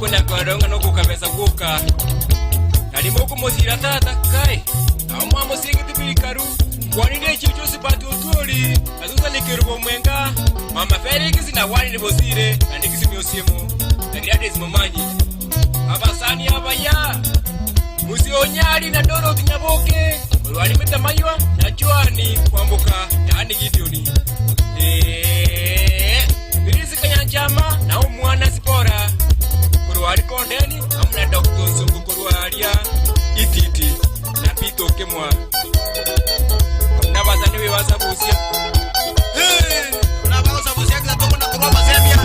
Mokonya-korora ng'a nogokabesa gwoka, nari mokomosira tata kai, nao mwamosiegete birikaru. Nkwanire echio Josipati Otwori, na Susan Kerubo Omwenga, Mama Felix na Wanini Bosire, na Dickson Osiemo, na Gladys Momanyi. Abasani abaya, Musionyari na Dorothy Nyaboke, Orwari Metamaywa, na Joan Kwamboka, yaani Gideoni. Ee, Rizika Nyanchama na omwana Sipora, korwa aria Kondeni, amo na Doctor Onsongo korwa aria Ititi, na Peter Okemwa, amo nabasani b'ebasabusia.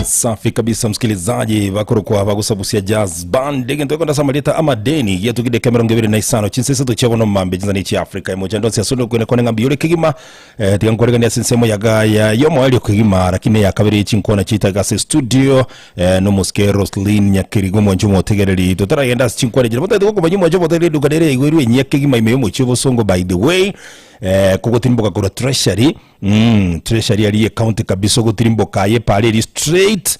Safi kabisa msikilizaji vakorokwa vagusabusia jazz band egento ekonda samarita amadeni giatugide kemero ngebere na isano chinseseto chiabono mambe chinzani chia Africa emoja ndonsi asundo kwene kone ng'ambi yore kegima eh, tiga nkoregania ase ensemo yaga ya yomoerio kegima lakini ya kabere chinkwana chiitaga ase studio eh, nomoske Roslyn Nyakerigo mwancho motegereri totaragenda ase chinkwana chire motagete gokomanya mwancho motegereri eduka nere yaigwerwe enyia kegima ime yomochie obosongo by the way eh, kogotirimboka korwa treasury mm, treasury aria ecounty kabisa ogotirimboka aye epara eri straight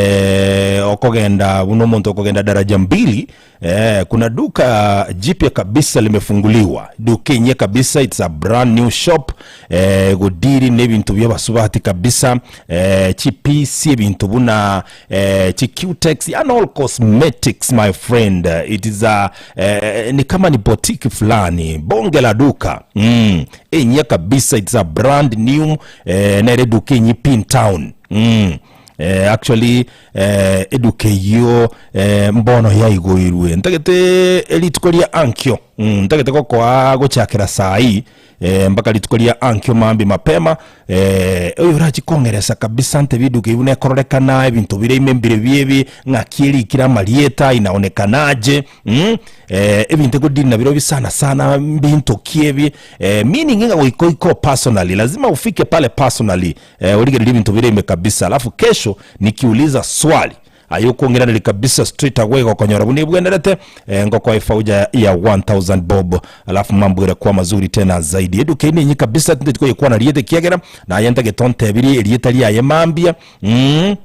eh, okogenda buna omonto okogenda daraja mbili Eh, kuna duka jipya kabisa limefunguliwa duka enye kabisa it's a brand new shop eh, godiri n'ebintu by'abasubati kabisa eh, chipisi ebintu buna eh, chicutex and all cosmetics my friend it is a eh, ni kama ni boutique fulani bonge la duka mm, enye kabisa it's a brand new eh, nere duka enye pin town mm. Eh, actually eh, eduka eyio eh, mbono yaigoirwe ntagete rituko ria ankio mm, ntagete gokoa gochakera sai eh, mpaka rituko ria ankio mambi mapema eh, oyo orachi kong'eresa kabisa nte biduka ebi nekororekana ebinto bire ime mbire biebi ng'aki erikire amarieta inaonekanaje mm, eh, ebinto egodiri nabirobio sana sana mbinto ki ebi eh, meaning ng'a goika oiko personally lazima ufike pale personally Eh, origererie ebinto bire ime kabisa alafu kesho nikiuliza swali aye okong'iraneria kabisa straight away gokonyora buna ebwenerete eh, ngokoa efauja ya 1000 bob alafu mambo ere kwa mazuri tena zaidi eduka eye nenyi kabisa tinteti koyekwana rieta ekiagera naye ntagete ontebirie erieta riaye mambia mm.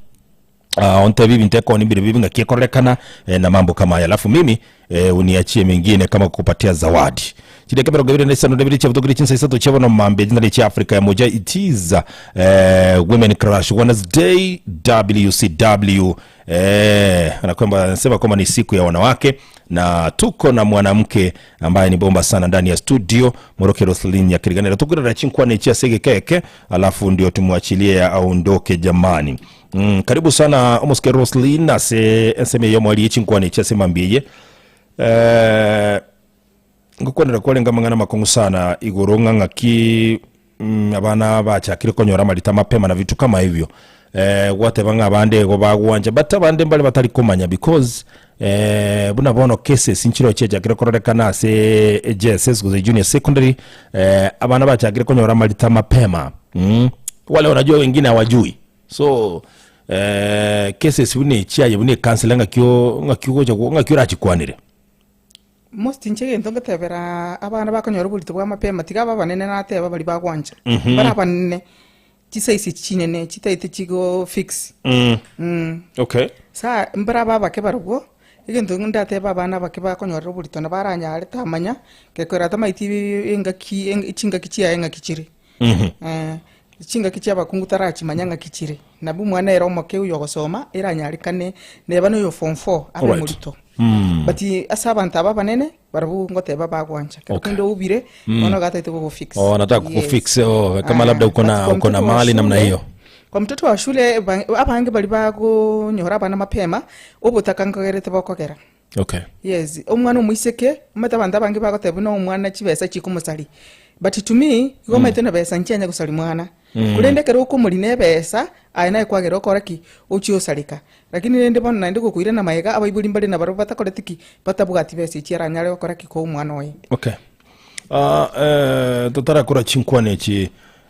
Uh, ontebi ebinto ekoni mbire bibi ng'aki ekororekana eh, na mambo kama aya alafu mimi eh, uniachie mengine kama kukupatia zawadi chideka emerongo ebere na isano na ibere chiabutokire chinsa isato chia bono mambia chinsa chia Africa ya moja it is eh, Women Crush Wednesday WCW eh, anakwamba anasema kwamba ni siku ya wanawake na tuko na mwanamke ambaye ni bomba sana ndani ya studio Moroke Roslyn Nyakiriganera tukirora chinkwana chia segekeke alafu ndio tumwachilie aondoke jamani mm, karibu sana omosike Roslyn ase ensemo eye omwari yechinkwana echi ase mambia eye eh, ngokwanera kwarenge amang'ana amakong'u sana igoro ng'a ng'aki mm, abana bachakire konyora amarita mapema na vitu kama hivyo eh, gwateba ng'a abande igo bagwancha but abande mbare batari komanya because eh, buna bono cases nchiro chiachakire kororekana ase JSS gose junior secondary eh, abana bachakire konyora amarita mapema mm. Wale unajua wengine hawajui so eh, cases buna echi aye buna ekansela ng'aki o ng'aki ogocha ng'aki orachikwanere. Most inche egento ngotebera abana bakonyora oborito bwa mapema tiga abe abanene nateba baria bagwancha. Mhm. Bare abanene, chisize echi chinene chitaete chigo fix. Mm. Mm. Okay. Sa mbare abe abake barobwo, egento ndatebe abana abake bakonyorera oborito nabo aranyare tamanya, gekoera tamaeti engaki eng chingaki chiaye ng'aki chire. Mhm. Eh, chingaki chia abakungu tarachimanya ng'aki chire. Nabo omwana ere omoke oyo ogosoma, eranyarekane neba na oyo form four abe Alright. morito. Mm. But ase abanto aba abanene, barabwo ngoteba bagwancha. Kero Okay. kende oubire, Mm. bono iga atagete gogofix. Oh, anataka Yes. kukufix oh, kama Ah, labda uko but na kwa uko na mtoto wa mali namna shule- hiyo kwa mtoto wa shule abange bari bagonyora abana mapema, obotaka nkogerete bokogera. Okay. Yes, omwana omoiseke, omanyete abanto abange bagoteba buna omwana chibesa chikomosari. But to me, igo omanyete na besa nchianya gosari mwana. Mm. Korende ekero okomorina ebesa, aye naye kwagera okore ki? Ochie osareka. Lakini rende bono naende gokoirana magega, abaibori mbare nabarabwo batakoreti ki? Batabwati besa echi aranyare gokora ki? Koa omwana oye. Okay. Ah, eh, totarakora chinkwana echi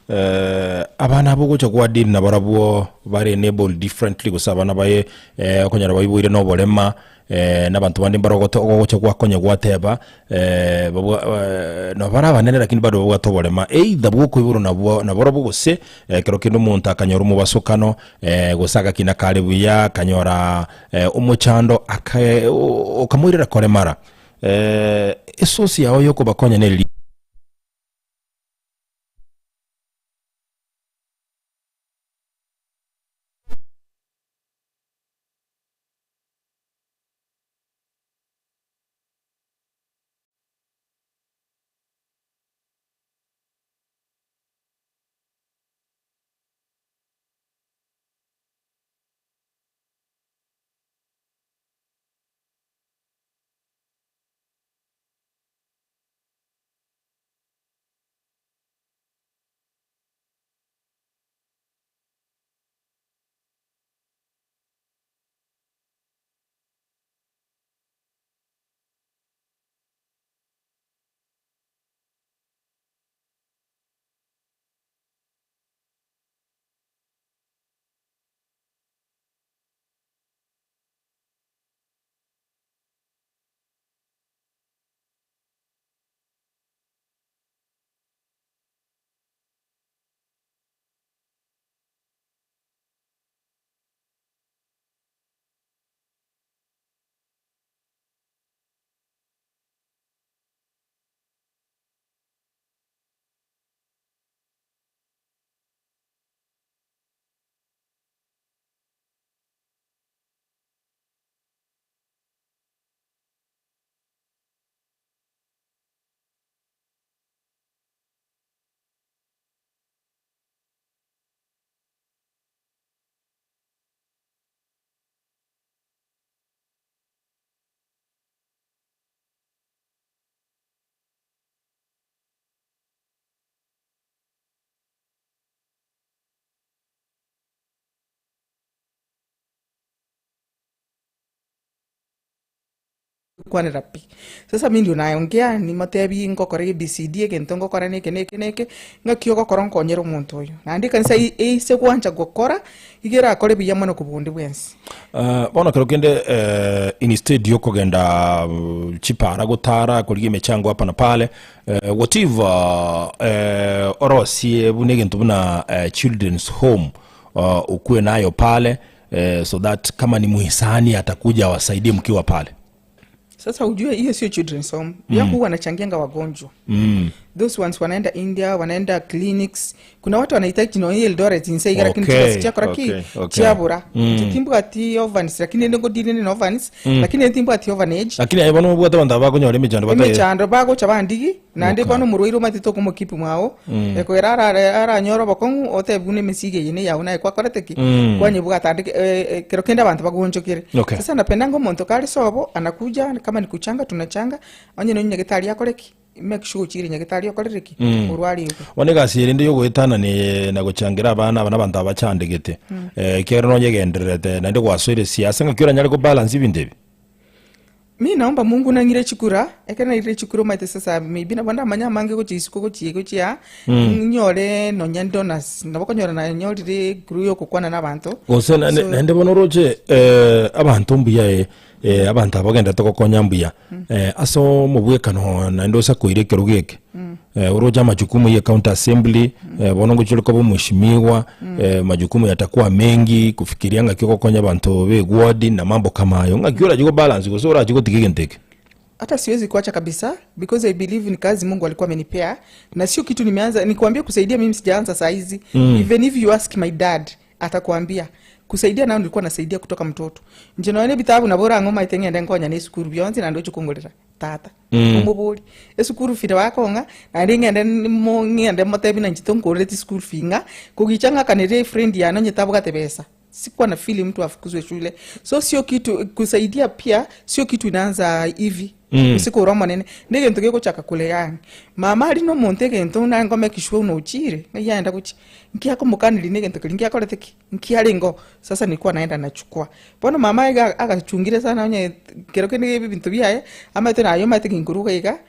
Eh, abana abo ogocha kwa deal nabarabwo bare enabled differently gose abana baye eh, okonyora baiboire na oborema eh, na abanto bande mbare ogote ogocha gwakonya gwateba eh, babwa eh, nabo bare abanene lakini bado babwate oborema either bwokoiborwa nabwo naborobwo gose ekero kende omonto akanyora omobasokano eh, gose agakina kare buya akanyora eh, omochando akae okamoirera koremara eh, esource yao yokobakonya nereri. Kwanera pi. Sasa mi ndio naongea nimotebi ngokora ABCD egento ngokora neke neke neke ng'aki ogokora nkonyere omonto oyo. Naende ekanisa ei- eise gwancha gokora, iga erakore buya mono kobua onde bwensi. Eh, bono kero kende eh, instead yokogenda uh, chipara gotara korigia emechango hapa na pale eh, what if uh, eh, orosie buna egento buna eh, children's home uh, ukuwe nayo pale eh, so that kama ni muhisani atakuja awasaidie mkiwa pale Sasa ujue hiyo sio children's home. Yangu huwa nachangianga wagonjwa. Those ones wanaenda India, wanaenda clinics. Kuna watu wanahitaji no Eldoret inside lakini Okay, chiakora ki okay, okay. chiabura. Timbwati orphans lakini nengo dine ne orphans lakini timbwati orphanage. Lakini aye bono obwate abanto aba bakonyora emechando bataye Emechando bagocha bandigi naende Okay. bono omorwaire omanyete tokomokipi mwao ekoera aranyore obokong'u otebiwe na emesigo eye neyao naye kwakorete ki kwanyebwata ande kero kende abanto bagonchokere. Okay. Sasa napendanga omonto kare sobo anakuja kama ni kuchanga tunachanga onye nonye nyagetari akore ki make sure ochire nyagetari okorere ki orware igo. Bono egasi ere rende yogoetanani na gochangira abana aba na abanto aba bachandegete eh, ekiagera nonyegendererete naende gwasoire siasa ng'aki oranyare kobalance ebinto ebi? Mi naomba Mungu nang'ire chikura, ekero nairire chikura omanyete sasa maybe nabo ndamanye amange gochia isiko gochia gochia nyore nonya donors nabo okonyora nanyorire crew ya okokwana na abanto. Gose na- So naende bono oroche eh, abanto mbuya eh, eh, abanto aba bagenderete gokonya mbuya eh, ase omobwekano naende osakoire ekerogo eke eh, oroche amajukumu ya county assembly eh, bono ngochia ore koba omweshimiwa eh, majukumu yatakuwa mengi kufikiria ng'aki ogokonya abanto ba eward na mambo kama ayo ng'aki orachie gobalance gose orachie gotiga egento eke. Hata siwezi kuacha kabisa because I believe ni kazi Mungu alikuwa amenipea na sio kitu nimeanza nikwambia kusaidia mimi sijaanza saa hizi. Even if you ask my dad atakwambia kusaidia nao nilikuwa nasaidia kutoka mtoto nje noene bitabu nabora ng'oma iteng'ende nkonya ne sukuru bionsi naende ochikongorera tata omobori esukuru fee bakong'a naende ng'ende mo ng'ende motebi na inche tonkorereti school fee ng'a kogicha ng'akanere efriend yane onye tabwate besa sikuwa na feel mtu afukuzwe shule so sio kitu kusaidia pia sio kitu inaanza hivi usiku ora omonene na egento gegochaka kure yani mama ari na omonto egento naye ngomake sure nochire ng'ai aenda gochia nkiakomokaneri na egento keria nkiakorete ki nkiarengo sasa nilikuwa naenda nachukua bono mama iga agachungire sana onye kero kende ebinto biaye amaete naye omanyete ginkoruga iga.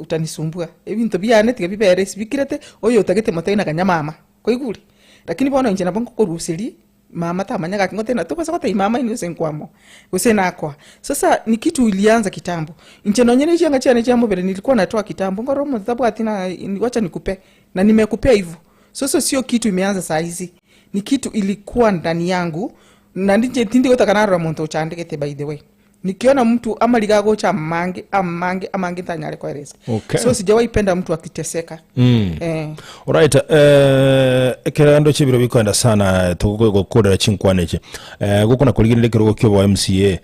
Utanisumbua, ebinto biane tiga bibere ase bikirete, oyo otagete motebie na ganya mama, kwaigure? Lakini bono inche nabo ngokoruseria, mama tamanya gaki ngotebie na tobasa gotebia mama inwe gose nkwamo, gose nakoa. Sasa ni kitu ilianza kitambo, inche nonye na chianga chiane chia mobere nilikuwa natoa kitambo, nkorora omonto tabwati na wacha nikupe, na nimekupea hivo. Sasa sio kitu imeanza saa hizi, ni kitu ilikuwa ndani yangu, naende inche tindi gotaka narora monto ochandegete by the way. Nikiona mtu amariga agocha amange amange amange ntanyare koeresa. Okay. So sijawahi penda mtu akiteseka. Eh. Alright, eh, ekerando chibiro bikoenda sana togokorera chinkwana echi. Eh, gokona korigereria ekerogo kiobo MCA. Eh,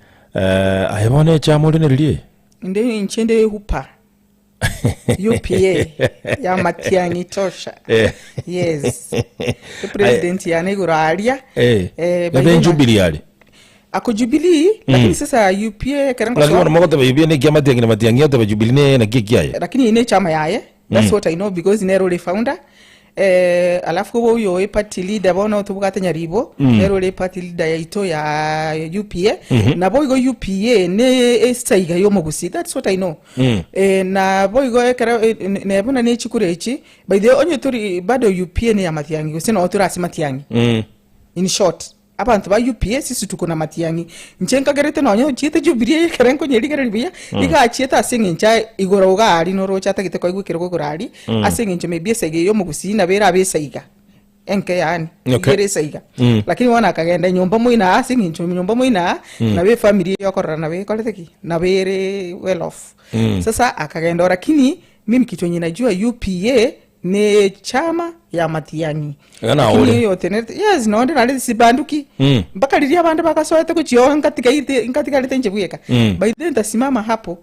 aye bono echama ore neririe? Inde inche nde hupa. UPA ya Matiang'i tosha. Eh. Yes. President yane igoro aria. Eh. Eh, by Ebe the way, Jubilee ari. Ako Jubilee, lakini sasa UPA kerengo Lakini bono mogoteba UPA ne kia Matiang'i na Matiang'i oteba Jubilee ne naki ekiaye. lakini ine chama yaye that's what I know because nero ore founder eh, alafu kobo oyo e party leader bono tobwate nyaribo nero ore party leader yaito ya UPA nabo igo UPA ne esaiga yomogusi that's what I know eh, nabo igo ekero eh, nebuna ne chikura echi by the way onye tori bado UPA ne ya Matiang'i gose no tori ase Matiang'i in short abanto ba UPA sisi tuko na Matiang'i inche nkagerete nonye ochiete Jubilee eye ekero nkonyerigereria buya iga achiete ase eng'encho aye igoro iga aria noroche atagete koigwa ekerogo igoro aria ase eng'encho maybe esaiga eye omogusii nabo erabe esaiga enke yaani iga ere esaiga lakini bono akagenda nyomba moino aa ase eng'encho nyomba moino aa nabo efamiri eye okorora nabo ekorete ki? Nabo ere well off sasa akagenda oo lakini mimi kitu enye najua UPA ne chama ya Matiang'i. Iga nawe Lakini ore. oyo otenerete yes nonde nare sibanduki mpaka riria abande bagasoete gochia nkatigaite nkatigarete inche bweka by then ntasimama hapo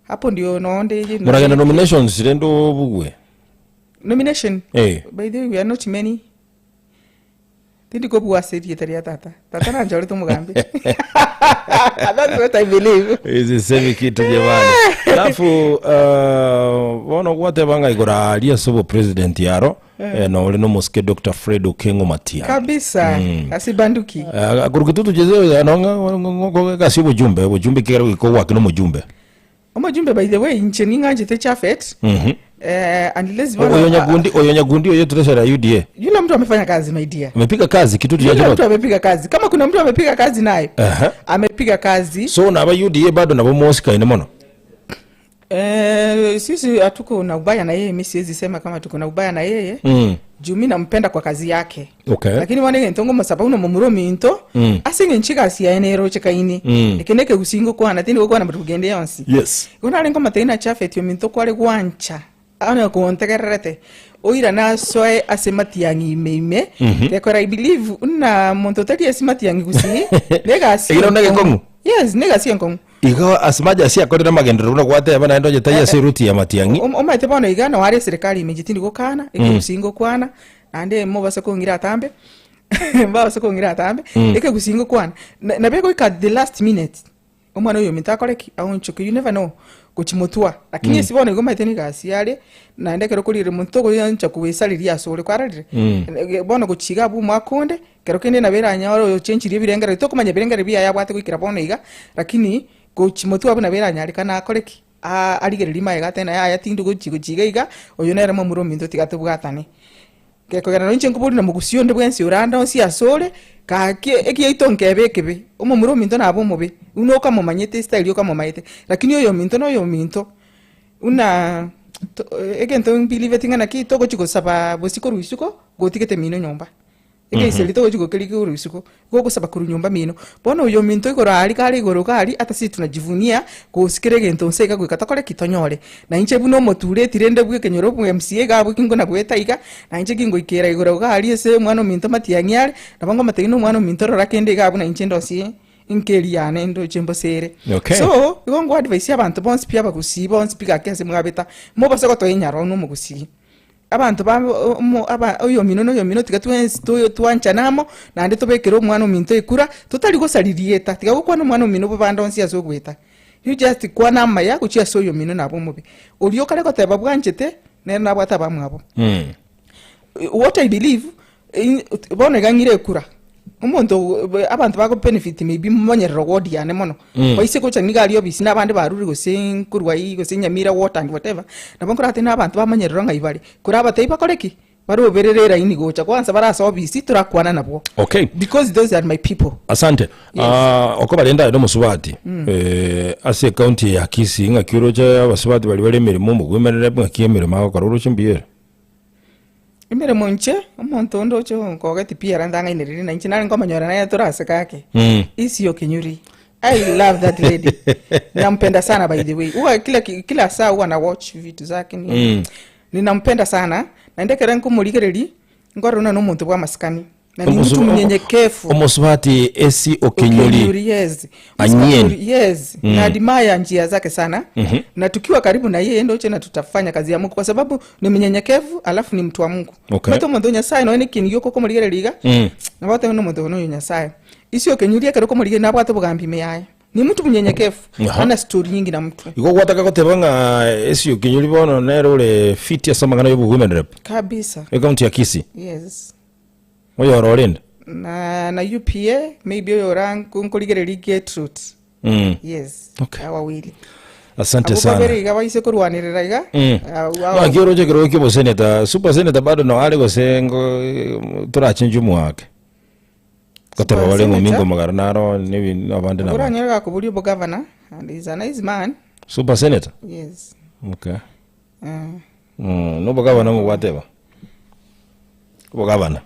hapo ndio nonde Moragenda nominations rende obugwe. nomination Eh. by the way we are not many tindi kobua ase erieta ria tata tata nanchorete omogambi that's what i believe Isisemi kitu jamani. Alafu uh, bono gwateba ng'a igoro aria ase obopresident yaro eh, nore nomosike Dr. Fred Okengo Matiang'i. kabisa asibanduki Eh, akoruka tutucheze nong'asi obojumbe obojumbe kegera goika ogwake nomojumbe Omojumbe by the way inche ning'anchete Chafet eh, unless Oyo bono Nyagundi oyo Nyagundi oyo treasurer UDA yule mtu amefanya kazi my dear. amepiga kazi kitu Yule mtu tujacho amepiga kazi. Kama kuna mtu amepiga kazi naye Aha. amepiga kazi. so naba UDA bado nabo mosikaine mono Eh, sisi hatuko na ubaya na yeye, mimi siwezi sema kama tuko na ubaya na yeye. Juu mi nampenda kwa kazi yake. Lakini wane gento ngomosaba uno momura ominto ase eng'encho egasi yaye neroche kaini eke na ekegusingo kwana tindi gokwana mbu tugende yonsi igo nare nkomotebi na Chafet ominto kware gwancha onye kontegererete oirane asoe ase matiang'i ime ime gekora I believe buna monto otari ase matiang'i gusii na egasi Ekero na enkong'u egekong'u? yes na egasi enkong'u Igo ase mache ase akorire amagenderero buna gwateba naende onye taiyo ase eruti ya matiang'i. Omanyete bono iga noo are eserekari ime inche tindi gokana, ekegusii ngokwana, naende mobase kong'ira atambe, mbabase kong'ira atambe, ekegusii ngokwana. Na nabo egoika the last minute, omwana oyo ominto akore ki? Aonchoke, you never know, gochimotwa. Lakini ase bono igo omanyete nigo egasi are, naende ekero okorire monto togoancha koesareria ase ore kwarorire? Bono gochia iga abwo omwaka onde, Ekero kende nabo eranyore oyochenchirie ebirengererio, tokomanya ebirengererio biaye abwate goikera bono iga, lakini gochia motwe abwo nabo eranyarekane akore ki? Aa arigererie magega atebe naye yaya tindi gochia gochia iga iga, oyo nere momura ominto tiga tobwatane. Gekogera nonye inche nkoboria na mogusii onde bwensi orande onsi asore, gaki ekiaito nkebe ekebe, omomura ominto nabe omobe, buna okamomanyete estyle okamomaete, lakini oyo ominto na oyo ominto, buna to egento mbiliveti ng'a naki togochia gosaba bosio korwa isiko, gotigete mino nyomba. Egeiseri togochi gokeria igoro isiko, gogosaba korwa nyomba mino. Bono oyo ominto igoro aria kare igoro iga aria, ata sisi tunajivunia gose kera egento nse iga goika tokore ki? Tonyore. Na inche buna omotureti rende bwa ekenyoro bwa MCA iga abwo ki nkona goeta iga, na inche kingoikera igoro iga aria ase omwana ominto matiang'i are, nabo ngomotebia na omwana ominto rora kende iga abwo na inche ndosie nkeri yane ndoche mbosere. Okay. So, igo nko advise abanto bonsi pi abagusii bonsi pi gaki ase mwabeta, mobase gotoa enyaro na omogusii. Abanto ba omo aba oyomino na oyomino tiga twensi to twanchane amo, naende tobekere omwana ominto ekura, totari gosari rieta, tiga gokwana omwana omino bobe ande onsi ase ogoeta. You just kwana amaya gochia ase oyomino nabe omobe. Oria okare goteba bwanchete, nere nabwate abamwabo. What I believe, in bono iga ng'ire ekura. Omonto abanto bago benefit maybe monyerero ward yane mono. Baise gocha niga aria obisi na abande barure gose nkorwa ii gose Nyamira ward and whatever, nabo nkorate na abanto bamonyerero ng'ai bare. Korabatebie bakore ki? Baroberere eraini gocha kwanza bare ase obisi torakwana nabwo. Okay. Because those are my people. Asante. Yes. Ah, okobarenda aye nomosubati ase ecounty ya Kisii ng'aki oroche abasubati baria bare emeremo omogwemerere ng'aki emeremo agokora oroche mbuya ere? Emeremo inche, omonto onde oche onkogeti pi ere ntang'ainereria na inche nare nkomonyora naye toraseke ake. Isi Okenyuri. I love that lady. Nampenda sana by the way. Huwa kila kila saa huwa na watch vitu zake ni. Ninampenda sana, naende ekero nkomorigereria, nkorora buna nomonto bw'amasikani, na ni mtu mnyenyekevu. Omosubati Esi Okenyuri. Okenyuri, yes. Anyien. Okenyuri, yes. Na admire njia zake sana. Na tukiwa karibu na yeye ndoche na tutafanya kazi ya Mungu kwa sababu ni mnyenyekevu alafu ni mtu wa Mungu. Omanyete omonto o Nyasaye nonya nekieni gioka okomorigereria iga, nabo otebe nomonto oyo noyo Nyasaye. Isi Okenyuri ekero okomorigereria nabwate obogambi ime yaye. Ni mtu mnyenyekevu, hana story nyingi na mtu. Igo gwataka goteba ng'a Esi Okenyuri bono nere ore fit ase amang'ana y'obowomen rep Kabisa. ecounty ya Kisii. Yes. Oyore orende. Na na UPA maybe oyo ora nkorigereria Gertrude. Yes. Okay. Aba wawili. Asante Abwo sana. babere iga baise korwanerera iga. Au- Naki oroche ekerogo kia oboseneta, super senator bado no are gose ngo torachenche omwake. Goteba Super bare ng'a senator. omingo omogaro naro nebi nabande nabande. Oranyore gakoboria obogavana and he's a nice man. Super senator? Yes. Okay. Nobogavana ng'o gwateba? Obogavana.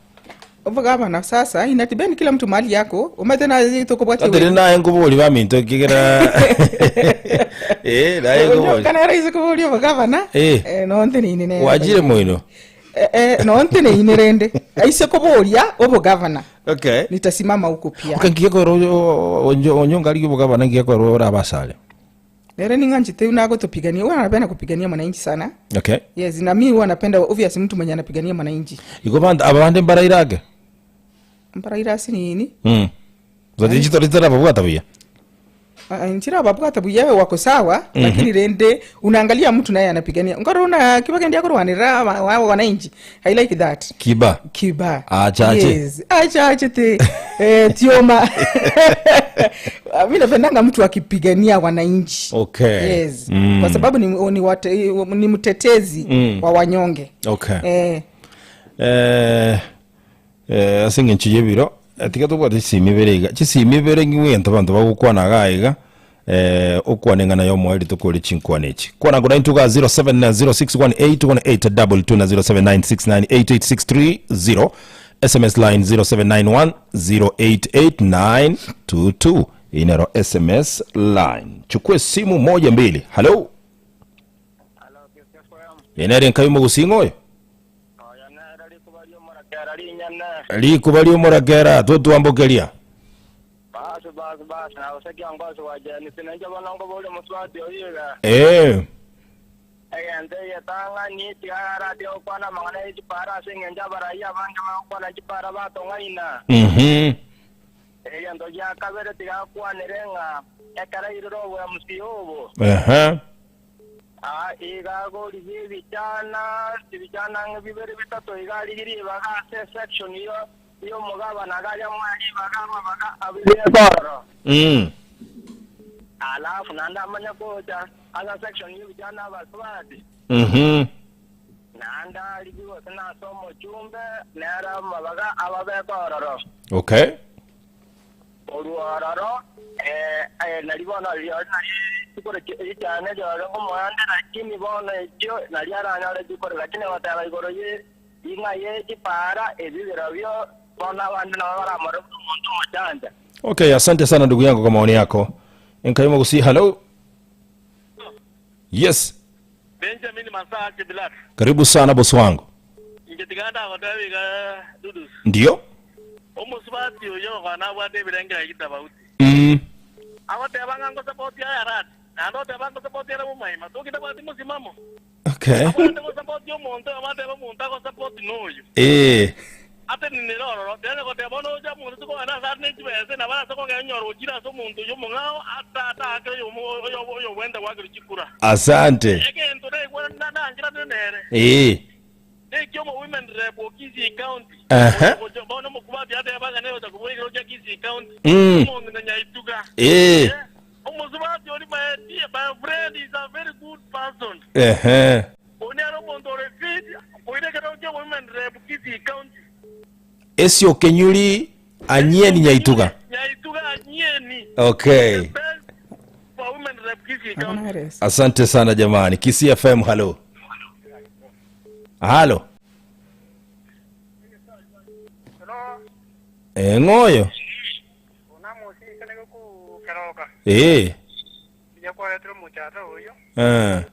Obogavana sasa inatibeni kila mtu mahali yako omanyete naye tokobwatia Atari naye nkobori baminto ekigera eh naye nkobori. Kana era ise koboria obogavana nonte nini nere. Wachire moino. Nonte neine rende aise koboria obogavana Okay. nitasimama huko pia. Okay, ngiye koro onyonga ari obogavana ngiye koro ora abasare. Nere ning'anchete nagotopigania huwa anapenda kupigania mwananchi sana. Okay. Yes, na mi huwa napenda obvious mtu mwenye anapigania mwananchi. Igo bande abande mbarairage. Mbaraira ase nini? Gose chitori chitarababwata buya. Ah, nchirababwata buya wako sawa lakini rende unaangalia mtu naye anapigania ngoro una kibagendi akorwanera wananchi. I like that. Kiba. Kiba. Achache. Yes. Achache te. Tioma. Mi napendanga mtu akipigania wananchi. Yes. Kwa sababu ni mtetezi wa wanyonge. Ase eng'encho y'ebiro tiga tobwate chisimi ibere iga chisimi ibere ng'igwento abanto bagokwana iga iga okwane ng'a naye omoe rituko ore chinkwana echi kwana ng'o naintwe iga 0706181822 na 0796988630 sms line 0791088922 Hii nero sms line chukue simu moja mbili halo enere nkai mogosinga oyo rikuba riomorakera totwambokeria Egento egetang'ani tigagarati gokwana amang'ana ye chipara ase eng'encho abarai abange bagokwana chipara batong'aina. Egento gia kabere tigakwanire ng'a ekero airire oboyamusi obo. Aa, iga agoririe ebichana, ebichana ang'e bibere bitato iga arigie ribaga ase esection yo y'omogabana iga aria amoe ribaga amabaga abere ekororo. Alafu naende amanye gocha ase section y'ebichana abasubati. Naende arigie gose nase omochumbe nere amabaga ababeke ororo. Korwa ororo, nari bono rirorio nari chikoro chiane rirorio ngomoande, lakini bono echio nari aranyore chikoro, lakini goteba igoro ye ing'a ye chipara ebi birobio bono abande nabo baramore buna omonto omochancha. Okay, asante sana ndugu yangu kwa maoni yako. Nkaima gusi hello. Yes. Benjamin Masaa Kibilat. Karibu sana bosi wangu. Inche tiga ndagoteba iga Dudus. Ndio. Omosubati oyo okona nabwate ebirengero egitabauti. Agoteba ng'a ngosapoti aya rati, naende oteba ngosapoti ere bomaima, tokitabwati mosimamo. Abwate gosapoti omonto, abateba omonto agosapoti noyo. Ate ninere ororo, tiga goteba bono oche omonto tikogenda ase are ne chibese, nabo ase kogenda onyore ochire ase omonto oyio omong'ao, ata ataakere oyo oyo oyo obwente goakerwa chikura. Asante. Egento naigwera nancheranire nere. Neki omo women rep o Kisii County. Ehe. Oyo bono omokubati ateba ng'a nere ocha kobua ekero kia Kisii County. Mm. Omong'ina Nyaituga. Eh. Omosubati oria my dear, my friend is a very good person. Ehe. Oyo nere omonto ore fit koira ekero kia women rep Kisii County. Esio Kenyuri Anyieni Nyaituga. Nyaituga Anyieni. Okay. The best for women rep Kisii County. Asante sana jamani. Kisii FM, halo. Halo. Eh, ng'oyo. Eh. Eh.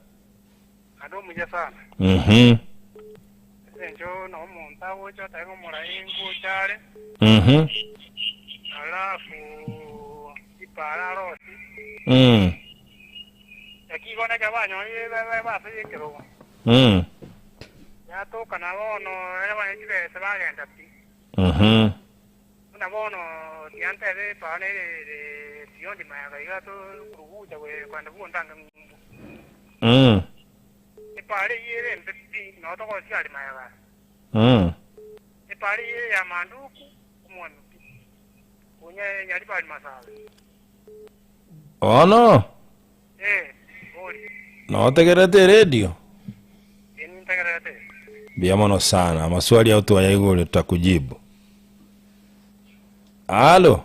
Mhm. Mhm. Mm. Mm. Mhm. Mm. Mm. Bono notegererete eredio? Mbuya mono sana, amaswali ao twayaigure tutakujibu. Halo.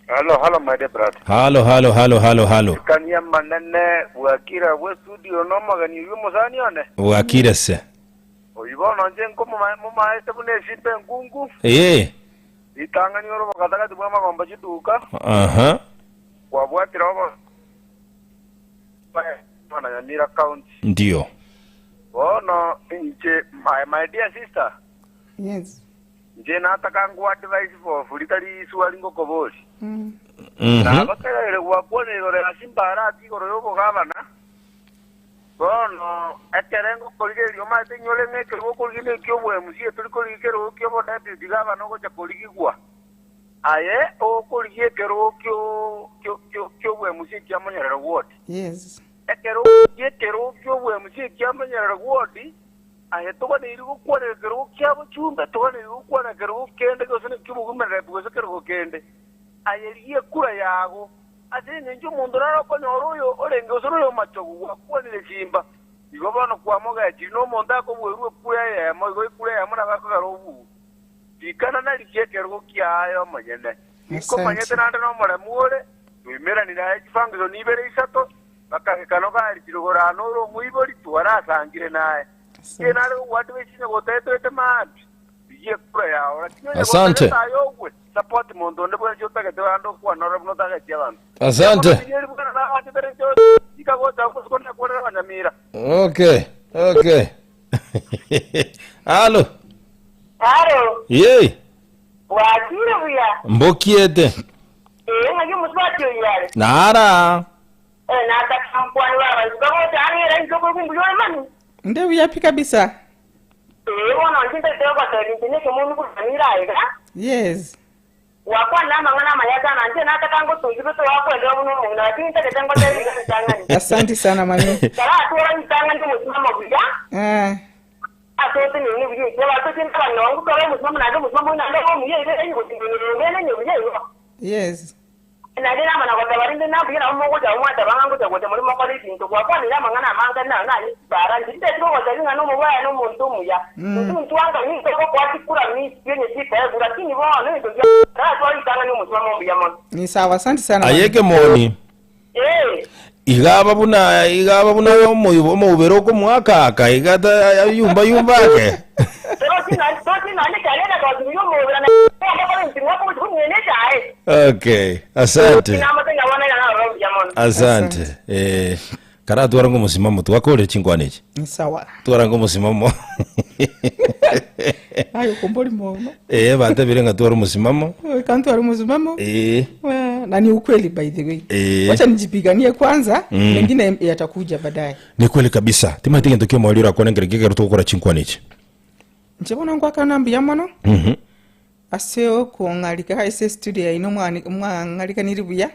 Halo, halo my dear brother. Halo, halo, halo, halo, halo. Kania manene bwakire abwo estudio nomogeni oyio omosani one. Bwakire se. Oyio bono inche nkomomaete buna esimba enkungu. Ee. Ritang'ani ore obogatagati bw'amagomba chiduka. Aha. Kwabwatire obo na Nyamira County. Ndio. Bono inche my, my dear sister. Yes. Inche nataka nkoa advice for free tari iswali ngokobori. Mm. Nagotegereire gwakwana igoro ya chimbarati igoro y'obogabana. Bono ekere ngokorigereria omanyete inyore ng'a ekerogo okorigia neki obwemusie tori korigia ekerogo ki'obodeputy gavana ogocha korigigwa. Aye okorigia ekerogo kio kio kio ki'obwemusie kiamonyorere ward. Yes. Ekero okorigia ekerogo ki'obwemusie kiamonyorere ward, Aye toganeiri gokwana ekerogo kia bochumbe, toganeiri gokwana ekerogo kende gose neki'obogumerereti gose ekerogo kende. Aye rigia ekura yago, ase engencho omonto nare okonyora oyo orenge gose noyo omochogu gwakwanire chimba. Igo bono kwamogechiri nomonto akobuerwa ekura eyemo, igo ekura eyemo nabo akogera obue. Rikana narigie ekerogo kiaye omonyene. Nikomanyete naende nomoremu ore, toimeranire aye chifunction ibere isato, Bakageka nogarichire gorana ore omoibori, twarasangire naye. Inche nare gogwatiwa esinya gotaetoete maambia, rigia ekura yao. Lakini onye Asante. gotagete aye ogwe, support monto onde bwensi otagete bande okwane ore buna otageti abanto. Asante. Bono riria bwana nabanchete rinche rika gocha agwo isiko nakwanera abanyamira. Okay, okay. Halo. Haro, Yei, bwakire buya? mbokiete. Ee, ng'aki omosubati oyio are? Nara. Eh, nataka nkwane baba, bagocha ang'era inche okoigwa mbuya ore mani. Nde buya pi kabisa. Ee, bono inche ntagete gogotebia inche nekemoni buna nire aiga. Yes. Gwakwanire amang'ana amaya sana, inche nataka ngotungi gose gwakwendera buna omong'ina, lakini ntagete ngotebie iga ritang'ani. Asante sana mami. Taratwora ritang'ani tomosimamo buya, Ah. ase otenene buya ekiagera batochente abanyongo, tore omosimamo naende omosimamo oino naende obe omuya iga enye gotinda enye enye buya igo. Yes. Naende namana goteba, Rende nambuya nabo mogocha abwo mwateba ng'a ngocha gocha more mokore ebinto. Gwakwanire amang'ana amange naro naye chibara, inche tinteti kogotebia ng'a nomobaya na omonto omuya. Intwe ntwanga ninto gokoa chikura misi onye chikoegwa, lakini bono ebinto bia taratware ritang'ani omosimamo omuya mono. Ni sawa, asante sana Aye mami. ekemoni, Ee. iga aba buna iga aba buna omoibo omoubere okomoaka-aka iga ta yumba yumba ake. Torochi nonye torochi nonye echae nere gotiga omobere na omokore inche ng'oka gochia konyuena echae. Okay, asante. Namotebia bono ng'a naroro mbuya mono. Asante. Eh, karatwara ngomosimamo twakorire chinkwana echi. Ni sawa. Twara ngomosimamo. Aye okombori mono. Eh, batebire ng'a tware omosimamo. Kantware omosimamo. Eh. Eh, na ni ukweli by the way. Eh. Wacha nijipiganie kwanza, Mm. mengine yatakuja baadaye. Ni kweli kabisa. Timanyete gento kia omoerio orakwane nkere gekero togokora chinkwana echi. Inche bono ngoakana mbuya mono. Mhm. Ase okong'arika ase estudio yaino mwani- mwang'arikaniri buya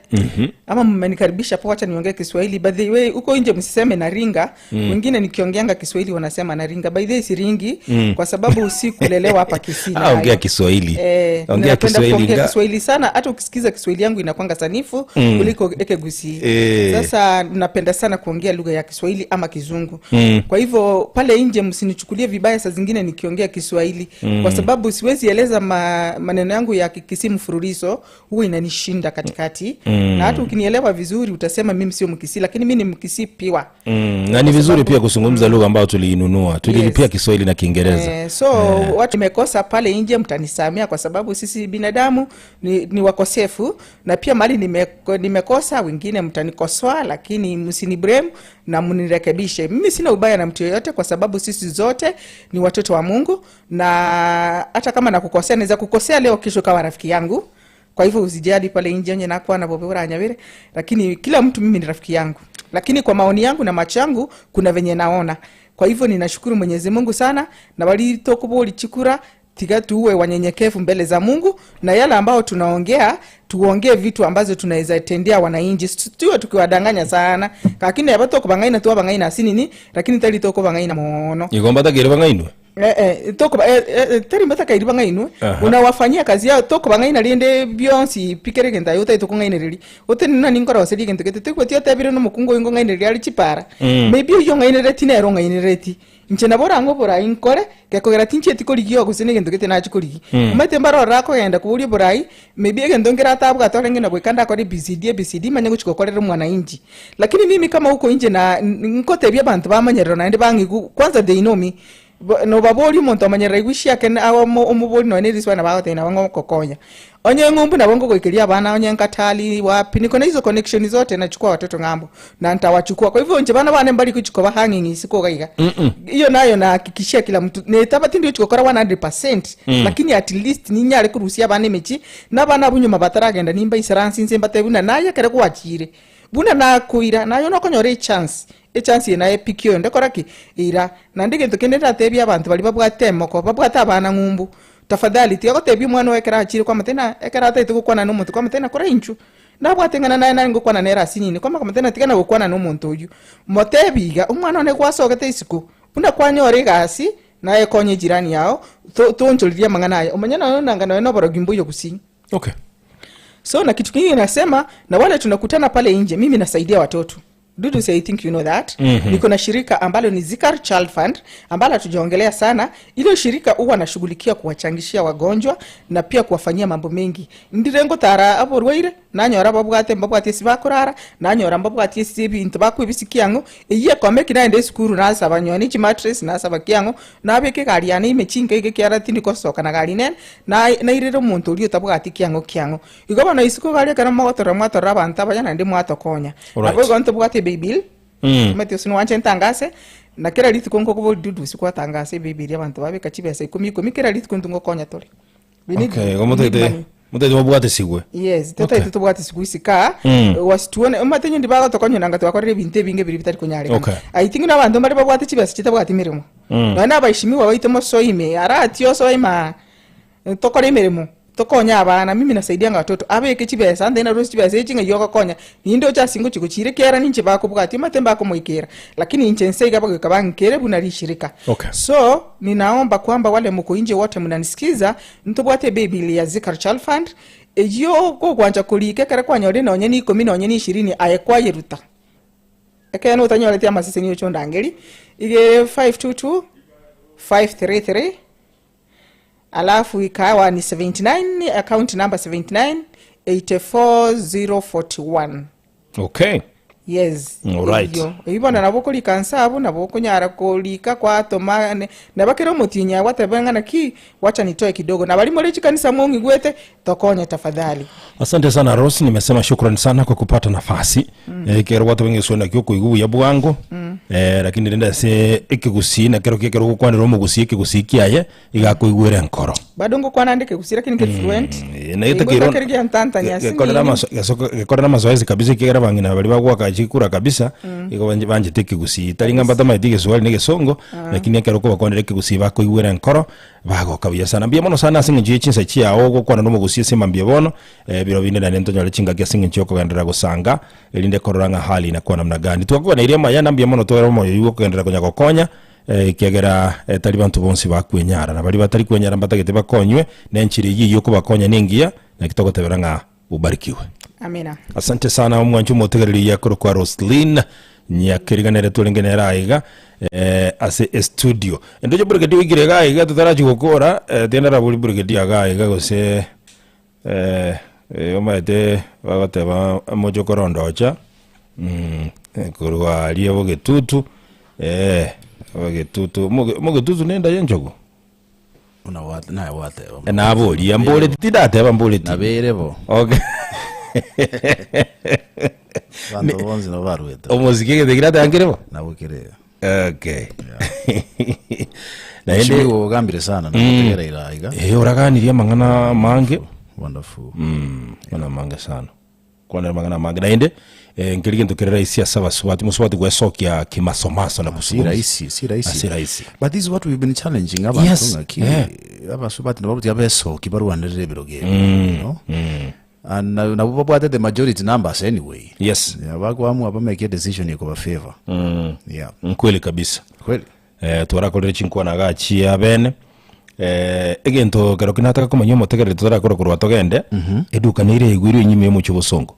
ama mmenikaribisha poa, wacha niongee Kiswahili. By the way, huko nje msiseme naringa. Wengine nikiongeanga Kiswahili wanasema naringa. By the way, siringi kwa sababu si kulelewa hapa Kisii. Ah, ongea nayo. Kiswahili. Eh, Ongea napenda Kiswahili kuongea Kiswahili sana, hata ukisikiza Kiswahili yangu inakwanga sanifu kuliko Ekegusii. Sasa napenda sana kuongea lugha ya Kiswahili ama Kizungu. Kwa hivyo pale nje msinichukulie vibaya saa zingine nikiongea Kiswahili kwa sababu siwezi eleza maneno yangu ya Kikisii mfululizo, huwa inanishinda katikati. Na hata ukinielewa vizuri utasema mimi sio Mkisii, lakini mimi ni Mkisii piwa. Na ni vizuri pia kuzungumza lugha ambayo tuliinunua, tulilipia Yes. Kiswahili na Kiingereza. Eh, so watu nimekosa pale nje, mtanisamea kwa sababu sisi binadamu ni wakosefu, na pia mali nimekosa, wengine mtanikosoa, lakini msiniblame na mnirekebishe. Mimi sina ubaya na mtu yoyote, kwa sababu sisi zote ni watoto wa Mungu, na hata kama nakukosea, naweza kukosea leo, kesho kawa rafiki yangu. Kwa hivyo usijali pale nje nje nakuwa na bobe ura nyawire, lakini kila mtu mimi ni rafiki yangu, lakini kwa maoni yangu na macho yangu kuna venye naona. Kwa hivyo ninashukuru Mwenyezi Mungu sana, na walitokuboli chikura tiga tuwe wanyenyekevu mbele za Mungu, na yale ambao tunaongea tuongee vitu ambazo tunaweza tendea wananchi, tuwe tukiwadanganya sana, lakini abatoko bangaina tuwa bangaina asinini, lakini tali toko bangaina mono Igomba tagere bangainwe. Toko tari mbata kairi bangainwe. Unawafanyia kazi yao toko bangaina rinde byonsi pikere genda yota itoko ngaine riri ote nina ninkora oseri gento kete teko tiyo tebire no mukungo ingo ngaine riri ari chipara. Maybe uyo ngaine reti nero ngaine reti nche nabora ngo bora inkore gekogera tinche tikorigio gose ne gento kete nachikorigi. Omanyete mbarora akogenda kuburia borai, maybe egento nkera atabwate orenge na goika ndakore BCD ABCD manye gochika gokorera mwananchi. Lakini mimi kama huko nje na nkotebia abantu bamanyerero naende bang'igu kwanza, they know me. Nobabori omonto amanyerera igwishi ake omobori nonya eriswa na bagotebia nabo ngokokonya onye ng'umbu nabo ngogoikeria abana onye nkatali wapi, niko na hizo connection zote, nachukua watoto ng'ambo na ntawachukua. Kwa hivyo nje bana bane mbali kuchukua bahang'ing'i isiko gaiga, hiyo nayo nahakikishia kila mtu netaba tindi chikokora 100%. Lakini at least ninyare kurusia abana emechi n'abana bunyuma bataragenda nimba isaransi nse mbate buna naye kere gwachire buna nakuira nayo nokonyora echance echance ye naye pikio ndekora ki ira nandi gento kende ndatebia abantu bari babwate emoko babwate abana ng'umbu, tafadhali tiga gotebia omwana oyo ekero achire kwamatena ekero ataete gokwana na omonto kwamatena kora inchu nabwate ng'ana naye nare ngokwana nere asinini kwama kwamatena tiga na gokwana na omonto oywo motebi iga omwana one gwasogete isiko buna kwanyora egasi naye konye jirani yao tonchoririe amang'ana aya omanye nayo nanga nayo noborogi mbuya gusii. So na kitu kingine nasema, na wale tunakutana pale nje, mimi nasaidia watoto. Dudu say, I think you know that. Niko na shirika ambalo ni Zikar Child Fund ambalo hatujaongelea sana. Ile shirika huwa nashughulikia kuwachangishia wagonjwa na pia kuwafanyia mambo mengi. Ndirengo tara aborwaire nanyora babwate mbabwate sibakurara nanyora mbabwate sibintu bakwibisikiango iye kome kinaende sukuru nasaba nyoni chi mattress nasaba kiango nabeke gari yana imechinga ige kiara tindi kosoka na gari nen na nairire omonto oria otabwati kiango kiango igo bono isiko gari ekero mogotorora mwatorora abanto abaya naende mwatokonya. Nabo igo ntobwate baby mati usinu wanje ntangase na kila rituko nkokobori dudu usiku atangase baby abantu babeka chibesa ikumi ikumi kila rituko ntungokonya tore. We need Okay, go we need mutete money. mutete mabwate sigwe. Yes, tata okay. Tubwate siku isika wasituone umate nyundi baga tokonyo nanga twakorere ebintu ebinge biri bitari kunyareka. I think n'abantu bari babwate chibesa chitabwate imirimo. None abaishimiwa baitemo soime arati osoima tokore imirimo tokonya abana, mimi nasaidianga watoto abeke chibesa ande na rosi chibesa echinga yogokonya ninde ocha singo chiko chire kera ninche bakobwati mate mbakomoikera lakini inche nseiga bagweka bankere buna rishirika. So ninaomba kwamba wale muko nje wote mnanisikiza ntobwate baby ya Zikar Child Fund eyo gogwanja kulike kare kwanyore nonye ni 10 nonye ni 20 aye kwayeruta ekene utanyorete amasese niyo chondangeri ige 522 533 alafu ikawa ni 79 account number 79 84041. Yes. Iyo ibona nabo kolika nsabu nabo kunyara kolika kwatoma nabakira omutinya watebengana ki wacha nitoe kidogo na balimo chikanisa mungi gwete tokonya tafadhali. Asante sana Rose, nimesema shukrani sana kwa kupata nafasi. Kero watu wengi sona kyoko igubu ya bwango. Lakini ndenda se ikigusi na kero kero gukwanira omugusi ikigusi kiaye igakuigwira nkoro. Bado ngo kwana ndike gusira lakini ke fluent. Na ite kiro Kero ntantanya gekorera maso gekorera mazoezi kabisa kigera bangina bali bagwaka chikura kabisa. Igo banje banje tekigusi tari ngamba tama tige swali nige songo. Lakini ekero ko bakwanira ikigusi bakuigwira nkoro. Bagoka buya sana. Mbuya mono sana ase eng'encho ye chinsa chiao ogokwana nomogusi ase mambia bono. Eh, biro binde naende ntonyore chingaki ase eng'encho yokogenderera gosanga erinde korora ng'a hali inakuwa namna gani. Twakoganeirie amaya na mbuya mono twere omoyo oyio okogenderera konya gokonya eh, ekiagera eh, tari banto bonsi bakwenyara na baria batari kwenyara mbatagete bakonywe na enchera eyio eyio okobakonya nengiya naki togotebera ng'a ubarikiwe. Amina. Asante sana omwanchi omotegereri yakorokwa Roslyn Nyakeriga nere twarenge nere aiga eh, ase estudio. Endoche brigadier oikire iga aiga totarachi gokora eh, tindarabori brigadier iga aiga gose eh, eh, omanyete bagoteba moche korondocha mm, eh, korwa aria bogetutu eh, bogetutu omoge omogetutu nenda ya enchogu? Buna gwate- naye gwateba. Naboria mboreti tindateba mboreti. Nabere bo. Okay. Abanto bonsi nabo barwete. Omosike egento kere atangire bo? Nabo kere. Okay. Mheshimiwa ogambire sana na gotegera ira iga. Eh, oraganirie amang'ana amange. Wonderful. Amang'ana amange sana. Kwanera amang'ana amange naende eh, nkeri gento kere rahisi ase abasubati mosubati gwesokia kimasomaso na Si kusugumza. rahisi, si rahisi. Ah, si rahisi. But this is what we've been challenging abantu Yes, ng'aki eh. abasubati nabo tiga besoki barwanerere ebirogo ebi. No? Mm. And na- nabo babwate the majority numbers anyway. Yes. Yeah, bakwamua bamake a decision ekoba favor. Yeah. Nkweli kabisa. Kweli. Eh, twarakorire chinkwana iga chia bene eh, egento kero ki nataka komanya omotegereri totarakora korwa togende eduka nere yaigwirwe enyima y'omochie obosongo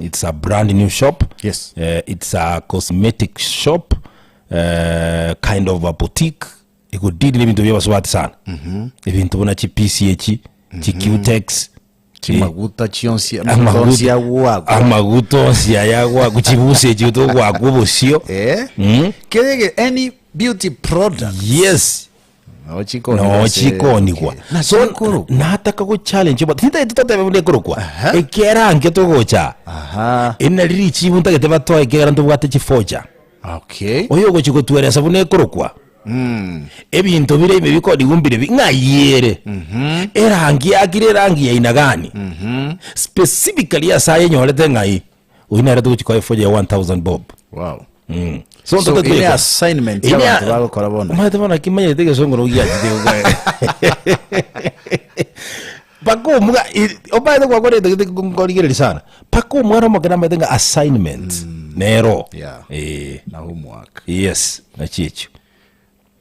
it's a brand new shop yes. eh, it's a cosmetic shop eh, kind of a boutique egodili na ebinto bia abasubati sana ebinto buna chipisi echi chicutex Chimaguta chionsi amaguta onsi agwakwa. amaguta onsi aya agwakwa chibusi echi togwakwa obosio Eh? Mm. Kerege any beauty product. Yes. No chikonigwa. no chikonigwa so nataka go challenge but tintagete totebe buna ekorokwa ekerange togocha eri nari richibu ntagete batoe ekiagera ntobwate chifoja Okay. oyo ogochi gotweresa buna ekorokwa Ebinto bire ime bikorigwa mbirebi ng'ai ere erangi yakire erangi ya aina gani specifically ase ayenyorete ng'ai oyio nere togochi koa efoja ya 1000 bob Wow. Mm. So, ntote ine toyekora. assignment Ine y'abanto bagokora bono. Omanyete bono naki manyete egesongo nabo giachete gokora. Mpaka omwa omanyete gwakora egento gete nkorigereria sana mpaka omwana omoke namanyete ng'a assignment nero Yeah. Eh. Na homework. Yes, nachi echio.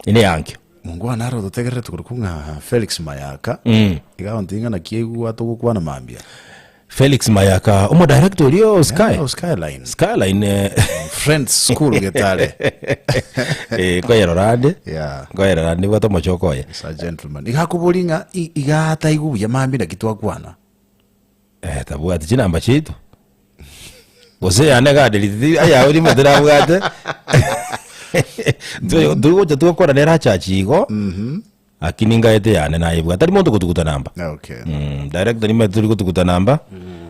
Ine yankio. Mongwana naro ototegererete korokwo ng'a Felix Mayaka. Mm. Iga abanto ing'a naki aigwa togokwana mambia. Felix Mayaka, omo director oria o Sky. Yeah, o Skyline. Skyline. Eh. Friends School Getare. Eh, koyerora ande. Yeah. Koyerora ande bwate omochoko oye. Is a gentleman. Iga akobori ng'a iga ataigwa buya mambia naki twakwana. Eh, tabwati chinamba chiaito. Gose yane gadelete ayago rimo terabwate. Tugocha tugokora nere achachi igo. Lakini ngaete yane nayebwate. Tari monto gotuguta namba. Okay. Director nimanyete tori gotuguta namba.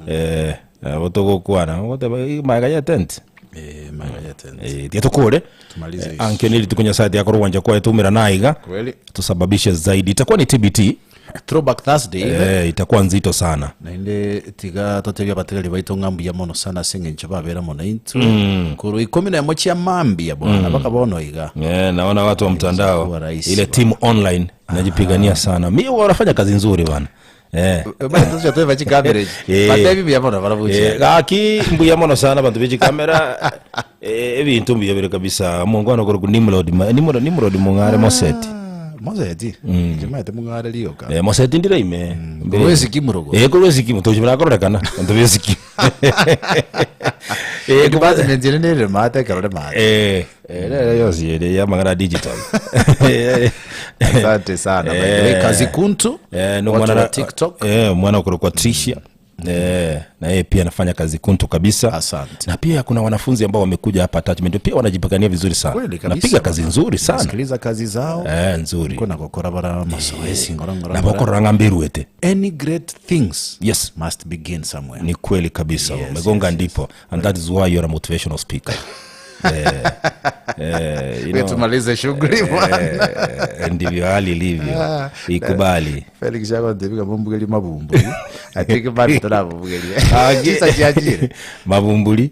Eh, nabo togokwana. Ogoteba "Eh, maega ya tent. Eh, maega ya tent. Eh, tiga tokore. Tumalize Eh, anke ni rituko Nyasaye tiakora ogwancha kwaye toumerane aiga. Kweli. Tusababishe zaidi. Itakuwa ni TBT. Throwback Thursday. Eh, itakuwa nzito sana. Naende tiga totebie abategereri baito ng'a mbuya mono sana ase eng'encho babera mono intwe. Korwa ikomi na emo chia mambia bwana baka bono iga. Eh, naona watu wa mtandao rahisi ile timu online najipigania sana. Mi wanafanya kazi nzuri bana. Eh. Bana chikamera echi. Eh. Batebi mbuya mono barabwo Eh, chianga. gaki mbuya mono sana bantu bechikamera eh, ebinto mbuya bire kabisa omongwana okoroku Nimrod Nimrod Nimrod mong'are Moseti. Moseti? Chimaete mong'are rioka. Eh, Moseti ndire ime. Korwa esikimu rogo. Eh, korwa esikimu tochi barakorekana bantu b'esikimu. Eh, Department ere nere mate ekero ore mate. Eh, eh, rero yonsi ere ya amang'ana ya digital. Asante sana. By the way, Kazi Kuntu, eh, no watu mwana wa na- TikTok. Eh, mwana okorokwa Tricia. Eh, na yeye pia anafanya kazi kuntu kabisa. Asante. Na pia kuna wanafunzi ambao wamekuja hapa attachment pia wanajipigania vizuri sana. Kweli kabisa. Napiga kazi nzuri sana. Sikiliza kazi zao. Eh, nzuri. Kuna gokora bara mazoezi ngora ngora. Na bokora ng'ambe ruete. Any great things yes must begin somewhere. Ni kweli kabisa. Yes, Umegonga yes, ndipo. And that is why you're a motivational speaker. Eh, eh, you We know, tumalize shughuli bwana. eh, ndivyo hali ilivyo. Ah, Ikubali. Felix agontebika mombugerie mabumburi. I think bado tarabubugeria. Ah, Chisa chiachire. Mabumburi.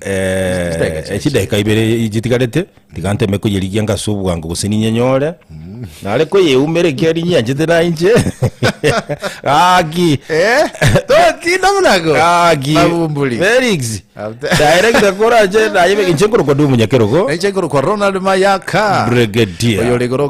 Eh, chidakika ibere chitigarete tiga nteme koyerigia ngase obwango gose ninyenyore nare koyeumera ekiagera ninyianchete na inche gaki totinda munago gaki Mabumbuli. Felix director korache naye inche nkorokwa du munyakerogo Inche nkorokwa Ronald Mayaka Brigadier oyo ore igoro.